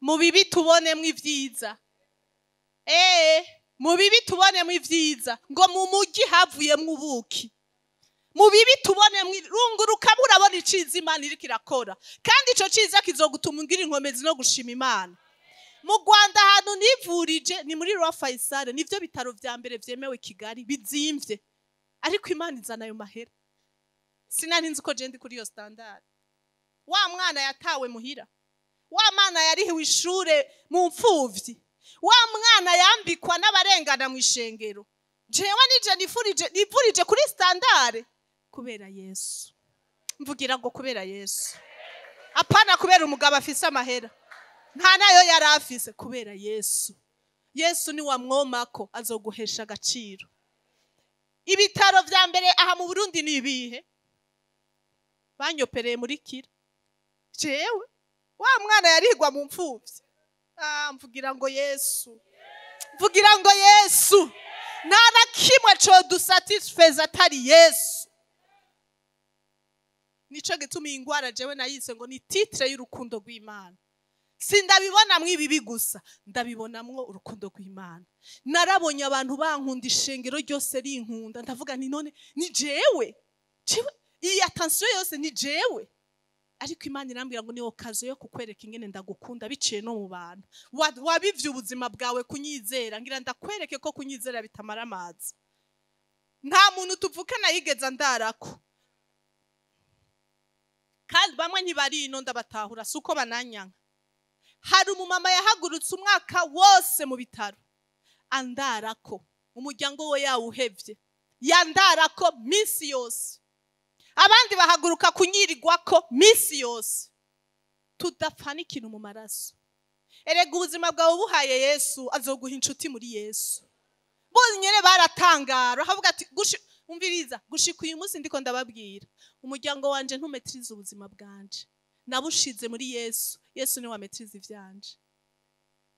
Mu bibi tubonemwo ivyiza. Mu bibi tubonemwo ivyiza. Ngo mu mugi havuyemwo ubuki. Mu bibi tubonemwo runguruka murabona iciza Imana iriko irakora. Kandi ico ciza kizogutuma ugira inkomezi no gushima Imana. Mu Rwanda ahantu nivurije ni muri Roi Faisal, nivyo bitaro vya mbere vyemewe Kigali bizimvye. Ariko Imana izana ayo mahera. Sinari nzi ko je ndi kuri iyo standard. Wa mwana yatawe muhira. Wa mwana yarihiwe ishure mu mfuvyi. Wa mwana yambikwa n'abarengana mu ishengero. Jewe nije nivurije kuri standard kubera Yesu. Mvugira ngo kubera Yesu. Apana kubera umugabo afise amahera. Nta nayo yarafise, kubera Yesu. Yesu ni wamwomako azoguhesha agaciro. Ibitaro vya mbere aha mu Burundi ni ibihe? Banyopereye muri Kira. Jewe wa mwana yarigwa mu mfuvyi. Mvugira ngo Yesu. Mvugira ngo Yesu. Nta na kimwe co dusatisfeza atari Yesu. Nico gituma iyi ngwara jewe nayise ngo ni titre y'urukundo rw'Imana. Sindabibonamwo ibibi gusa, ndabibonamwo urukundo rw'Imana. Narabonye abantu bankunda, ishengero ryose rinkunda, ndavuga nti none ni jewe. Jewe iyi attention yose ni jewe. Ariko Imana irambwira ngo ni occasion yo kukwereka ingene ndagukunda biciye no mu bantu. Wabivye ubuzima bwawe kunyizera, ngira ndakwereke ko kunyizera bitamara amazi. Nta muntu tuvukana yigeza ndarako. Kandi bamwe ntibari ino ndabatahura, suko bananyanka. Hari umumama yahagurutse umwaka wose mu bitaro andarako, umuryango we yawuhevye, yandarako minsi yose. Abandi bahaguruka kunyirirwako minsi yose. Tudapfana ikintu mu maraso. Erega ubuzima bwawe buhaye Yesu, azoguha inshuti muri Yesu. Bonyene baratangara, bakavuga ati umviriza, gushika uyu munsi ndiko ndababwira, umuryango wanje ntumetrize ubuzima bwanje. Nabushize muri Yesu. Yesu ni wametrize ivyanje.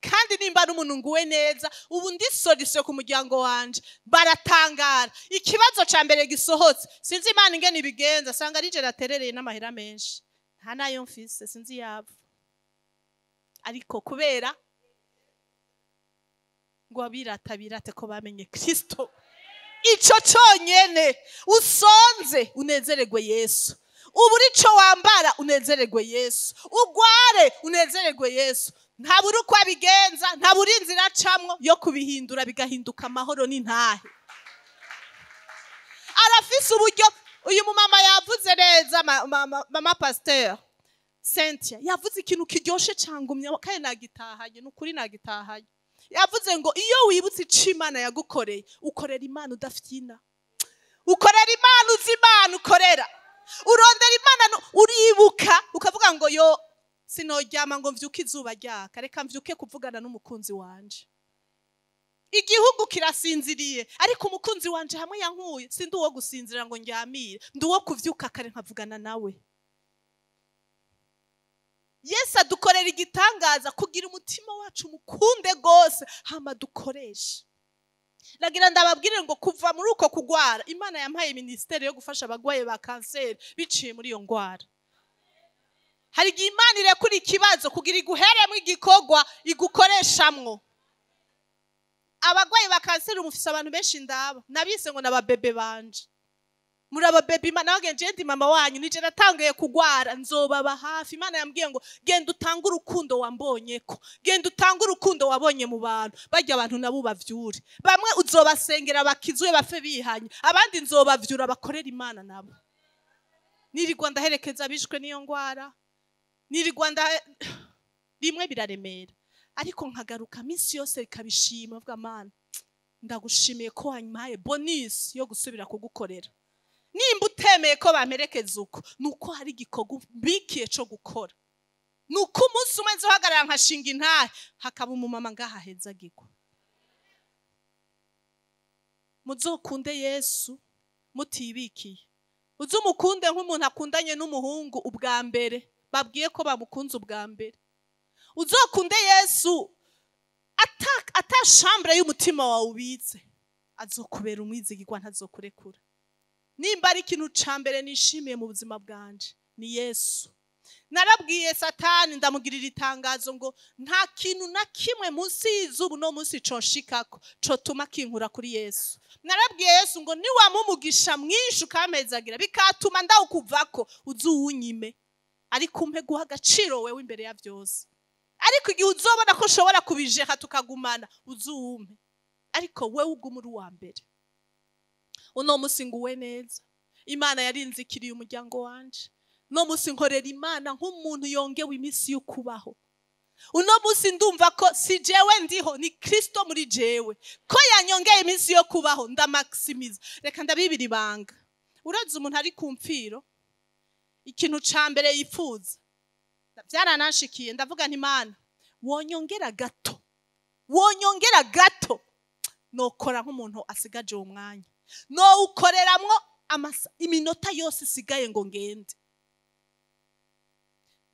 Kandi nimba ari umuntu nguwe neza, ubu ndi solution ku muryango wanje. Baratangara. Ikibazo ca mbere gisohotse, sinzi Imana ingene ibigenza, sanga ari je naterereye n'amahera menshi. Nta nayo mfise, sinzi yava. Ariko kubera ngo abirata birate ko bamenye Kristo. Ico conyene usonze unezererwe Yesu. Uburi ico wambara unezererwe Yesu. Ugware unezererwe Yesu. Ntaburi uko abigenza, ntaburi inzira acamwo yo kubihindura bigahinduka amahoro n'intahe. Arafise uburyo. Uyu mumama yavuze neza, mama pasteur Cynthia yavuze ikintu kiryoshe cangumye, kandi nagitahanye, nukuri nagitahanye. Yavuze ngo iyo wibutse ico Imana yagukoreye, ukorera Imana udafyina. Ukorera Imana uzi Imana ukorera. Urondera Imana uribuka ukavuga ngo yo sinoryama ngo mvyuke izuba ryaka, reka mvyuke kuvugana n'umukunzi wanje. Igihugu kirasinziriye, ariko umukunzi wanje hamwe yankuye, sindi uwo gusinzira ngo ndyamire, ndi uwo kuvyuka kare nkavugana nawe. Yesu adukorera igitangaza kugira umutima wacu mukunde gose, hama dukoreshe. Nagira ndababwire ngo kuva muri uko kugwara, Imana yampaye ministeri yo gufasha abagwaye ba kanseri biciye muri iyo ngwara. Hari igihe Imana irekura ikibazo kugira iguheremwo igikorwa igukoreshamwo. Abagwayi ba kanseri mufise abantu benshi ndaba, nabise ngo nababebe banje. Muri ababebe Imana wagenje ndi mama wanyu, nije natangiye kugwara nzobaba hafi. Imana yambwiye ngo genda utange urukundo wambonyeko, genda utange urukundo wabonye mu bantu, barya abantu nabo bavyure. Bamwe uzobasengera bakizwe bafe bihanye, abandi nzobavyura bakorera Imana nabo. Nirirwa ndaherekeza abishwe n'iyo ngwara, nirirwa nda rimwe biraremera, ariko nkagaruka minsi yose ikabishima, avuga Mana Ndagushimiye ko wampaye bonus yo gusubira kugukorera. Nimba utemeye ko bamperekeza uko, nuko hari igikorwa mbikiye co gukora. Nuko umunsi umwe nzohagarara nkashinga intahe, hakaba umumama ngaha ahezagirwa. Muzokunde Yesu mutibikiye. Uzumukunde nk'umuntu akundanye n'umuhungu ubwa mbere, babwiye ko bamukunze ubwa mbere. Uzokunde Yesu ata chambre y'umutima wawe ubitse, azokubera umwizigirwa, ntazokurekura. Nimba ari ikintu ca mbere nishimiye mu buzima bwanje ni Yesu. Narabwiye Satani, ndamugirira itangazo ngo nta kintu na kimwe munsi y'izuba no munsi conshikako cotuma kinkura kuri Yesu. Narabwiye Yesu ngo niwamumugisha mwinshi ukampezagira bikatuma ndawukuvako, uzuwunyime, ariko umpe guha agaciro wewe imbere ya vyose. Ariko igihe uzobona ko ushobora kubijeha tukagumana, uzuwumpe, ariko wewe ugume uri uwa mbere. Uno musi nguwe neza, Imana yarinzikiriye umuryango wanje. No musi nkorera Imana nk'umuntu yongewe iminsi yo kubaho. Uno musi ndumva ko si jewe ndiho, ni Kristo muri jewe, ko yanyongeye iminsi yo kubaho, ndamaximiza. Reka ndabibira ibanga. Urazi umuntu ari ku mfiro, ikintu ca mbere yifuza, byaranashikiye, ndavuga nti Imana wonyongera gato, wonyongera gato, nokora nk'umuntu asigaje uwo mwanya, nowukoreramwo iminota yose isigaye ngo ngende.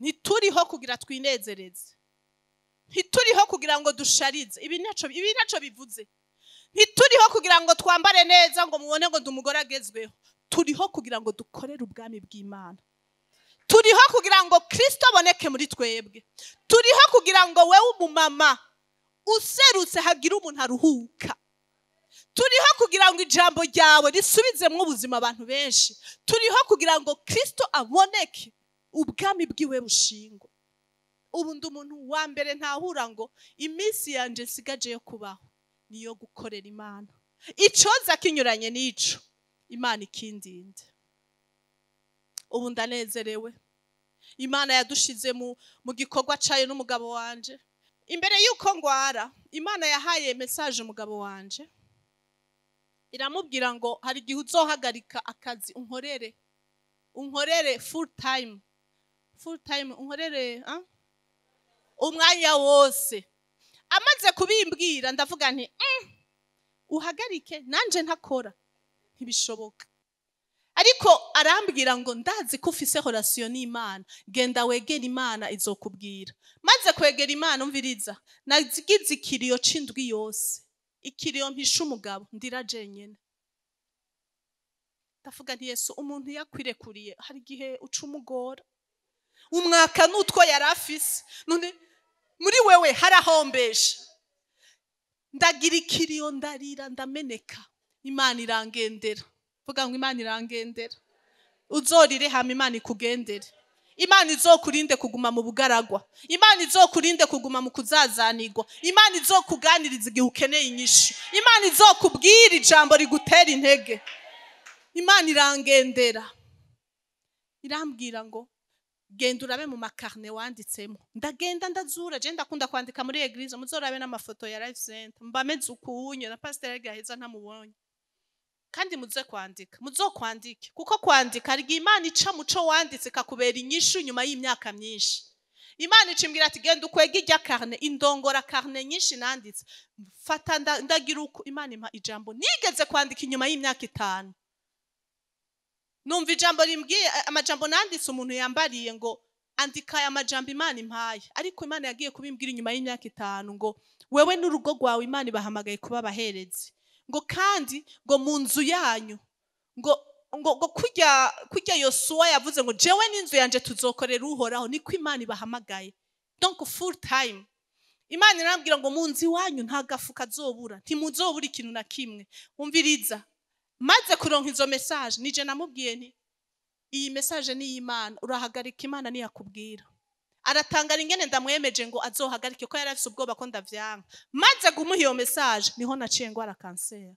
Ntituriho kugira twinezereze, ntituriho kugira ngo dusharize, ibi ntaco bivuze. Ntituriho kugira ngo twambare neza ngo mubone ngo ndi umugore agezweho. Turiho kugira ngo dukorere ubwami bw'Imana. Turiho kugira ngo Kristo aboneke muri twebwe. Turiho kugira ngo wewe umumama userutse hagire umuntu aruhuka. Turiho kugira ngo ijambo ryawe risubizemwo ubuzima abantu benshi. Turiho kugira ngo Kristo aboneke, ubwami bwiwe bushingwe. Ubu ndi umuntu wa mbere ntahura ngo iminsi yanje nsigaje yo kubaho niyo gukorera Imana. Icoza kinyuranye n'ico, Imana ikindinde. Ubu ndanezerewe. Imana yadushize mu gikorwa cayo n'umugabo wanje. Imbere yuko ngwara, Imana yahaye message umugabo wanje, iramubwira ngo hari igihe uzohagarika akazi unkorere, unkorere full time, full time unkorere, umwanya wose. Amaze kubimbwira ndavuga nti uhagarike nanje ntakora, ntibishoboka. Ariko arambwira ngo ndazi ko ufise relation n'Imana, genda wegera Imana izokubwira. Maze kwegera Imana, umviriza, nagize ikiriyo c'indwi yose, ikiriyo mpisha umugabo, ndira jenyene. Ndavuga nti Yesu, umuntu yakwirekuriye hari igihe uca umugora, umwaka n'utwo yari afise, none muri wewe harahombesha. Ndagira ikiriyo, ndarira, ndameneka. Imana irangendera. Vuga ngo Imana irangendera. Uzorire hama Imana ikugendere. Imana izokurinde kuguma mu bugaragwa. Imana izokurinde kuguma mu kuzazanirwa. Imana izokuganiriza igihe ukeneye inyishu. Imana izokubwira ijambo rigutera intege. Imana irangendera. Irambwira ngo genda urabe mu makarne wanditsemo. Ndagenda ndazura, je ndakunda kwandika muri eglise, muzorabe n'amafoto ya Life Center. Mba meze ukunye na pasteur Gaheza ntamubonye. Kandi muze kwandika, muzokwandike, kuko kwandika hari igihe Imana ica muco wanditse kakubera inyishu nyuma y'imyaka myinshi. Imana icimbwira ati genda ukwege irya karne, indongora karne nyinshi nanditse. Fata ndagira uko Imana impa ijambo nigeze kwandika inyuma y'imyaka 5. Numva ijambo rimbwiye, amajambo nanditse umuntu yambariye ngo andika aya majambo Imana impaye. Ariko Imana yagiye kubimbwira inyuma y'imyaka 5 ngo wewe n'urugo rwawe Imana ibahamagaye kuba abaherezi. Ngo kandi ngo mu nzu yanyu ngo ngo kujya Yosuwa yavuze ngo jewe n'inzu yanje tuzokorera Uhoraho, niko Imana ibahamagaye. Donc full time. Imana irambwira ngo mu nzu iwanyu nta gafu kazobura, ntimuzobura ikintu na kimwe. Umviriza, maze kuronka izo message, nije namubwiye nti iyi message ni y'Imana, urahagarika Imana niyakubwira. Aratangara ingene ndamwemeje ngo azohagarike ko yarafise ubwoba ko ndavyanka. Maze gumuha iyo message niho naciye ngwara kanseri.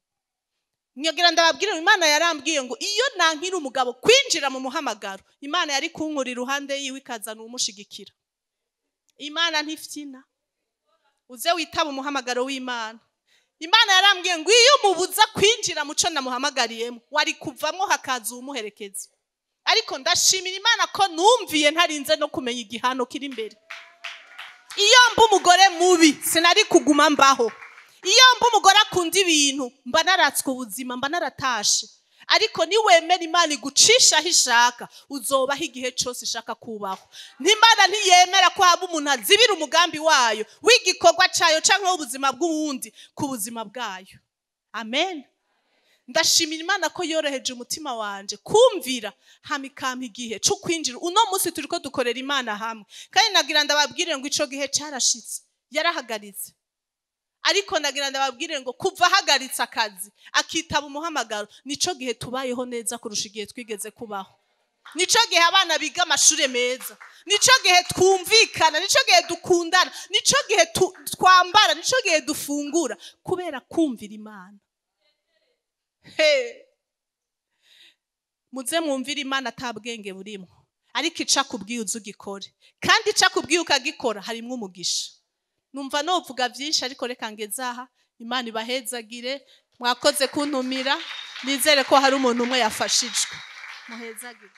Nyagira ndababwira, Imana yarambwiye ngo iyo nankira umugabo kwinjira mu muhamagaro, Imana yari kunkura iruhande yiwe ikazana umushigikira. Imana ntifyina. Uze witaba umuhamagaro w'Imana. Imana yarambwiye ngo iyo umubuza kwinjira muco namuhamagariyemo, wari kuvamwo hakaza uwumuherekeza. Ariko ndashimira Imana ko numviye ntarinze no kumenya igihano kiri imbere. Iyo mba umugore mubi sinari kuguma mbaho. Iyo mba umugore akunda ibintu mba naratswe ubuzima, mba naratashe. Ariko niwemera Imana igucisha aho ishaka, uzobaho igihe cyose ishaka kubaho. N'Imana ntiyemera ko haba umuntu azibira umugambi wayo w'igikorwa cyayo cyangwa w'ubuzima bw'uwundi ku buzima bwayo. Amen. Ndashimira Imana ko yoroheje umutima wanje kumvira, hama ikampa igihe cyo kwinjira. Uno munsi turiko dukorera Imana hamwe, kandi nagira ndababwire ngo ico gihe carashitse, yarahagaritse. Ariko nagira ndababwire ngo kuva ahagaritse akazi akitaba umuhamagaro, nico gihe tubayeho neza kurusha igihe twigeze kubaho. Nico gihe abana biga amashure meza, nico gihe twumvikana, nico gihe dukundana, nico gihe twambara, nico gihe dufungura, kubera kumvira Imana. He, muze mwumvire Imana ata bwenge burimo, ariko ica kubwiye uze ugikore, kandi ica kubwiye ukagikora harimwo umugisha. Numva novuga byinshi ariko reka ngeze aha. Imana ibahezagire, mwakoze kuntumira, nizere ko hari umuntu umwe yafashijwe. Muhezagire.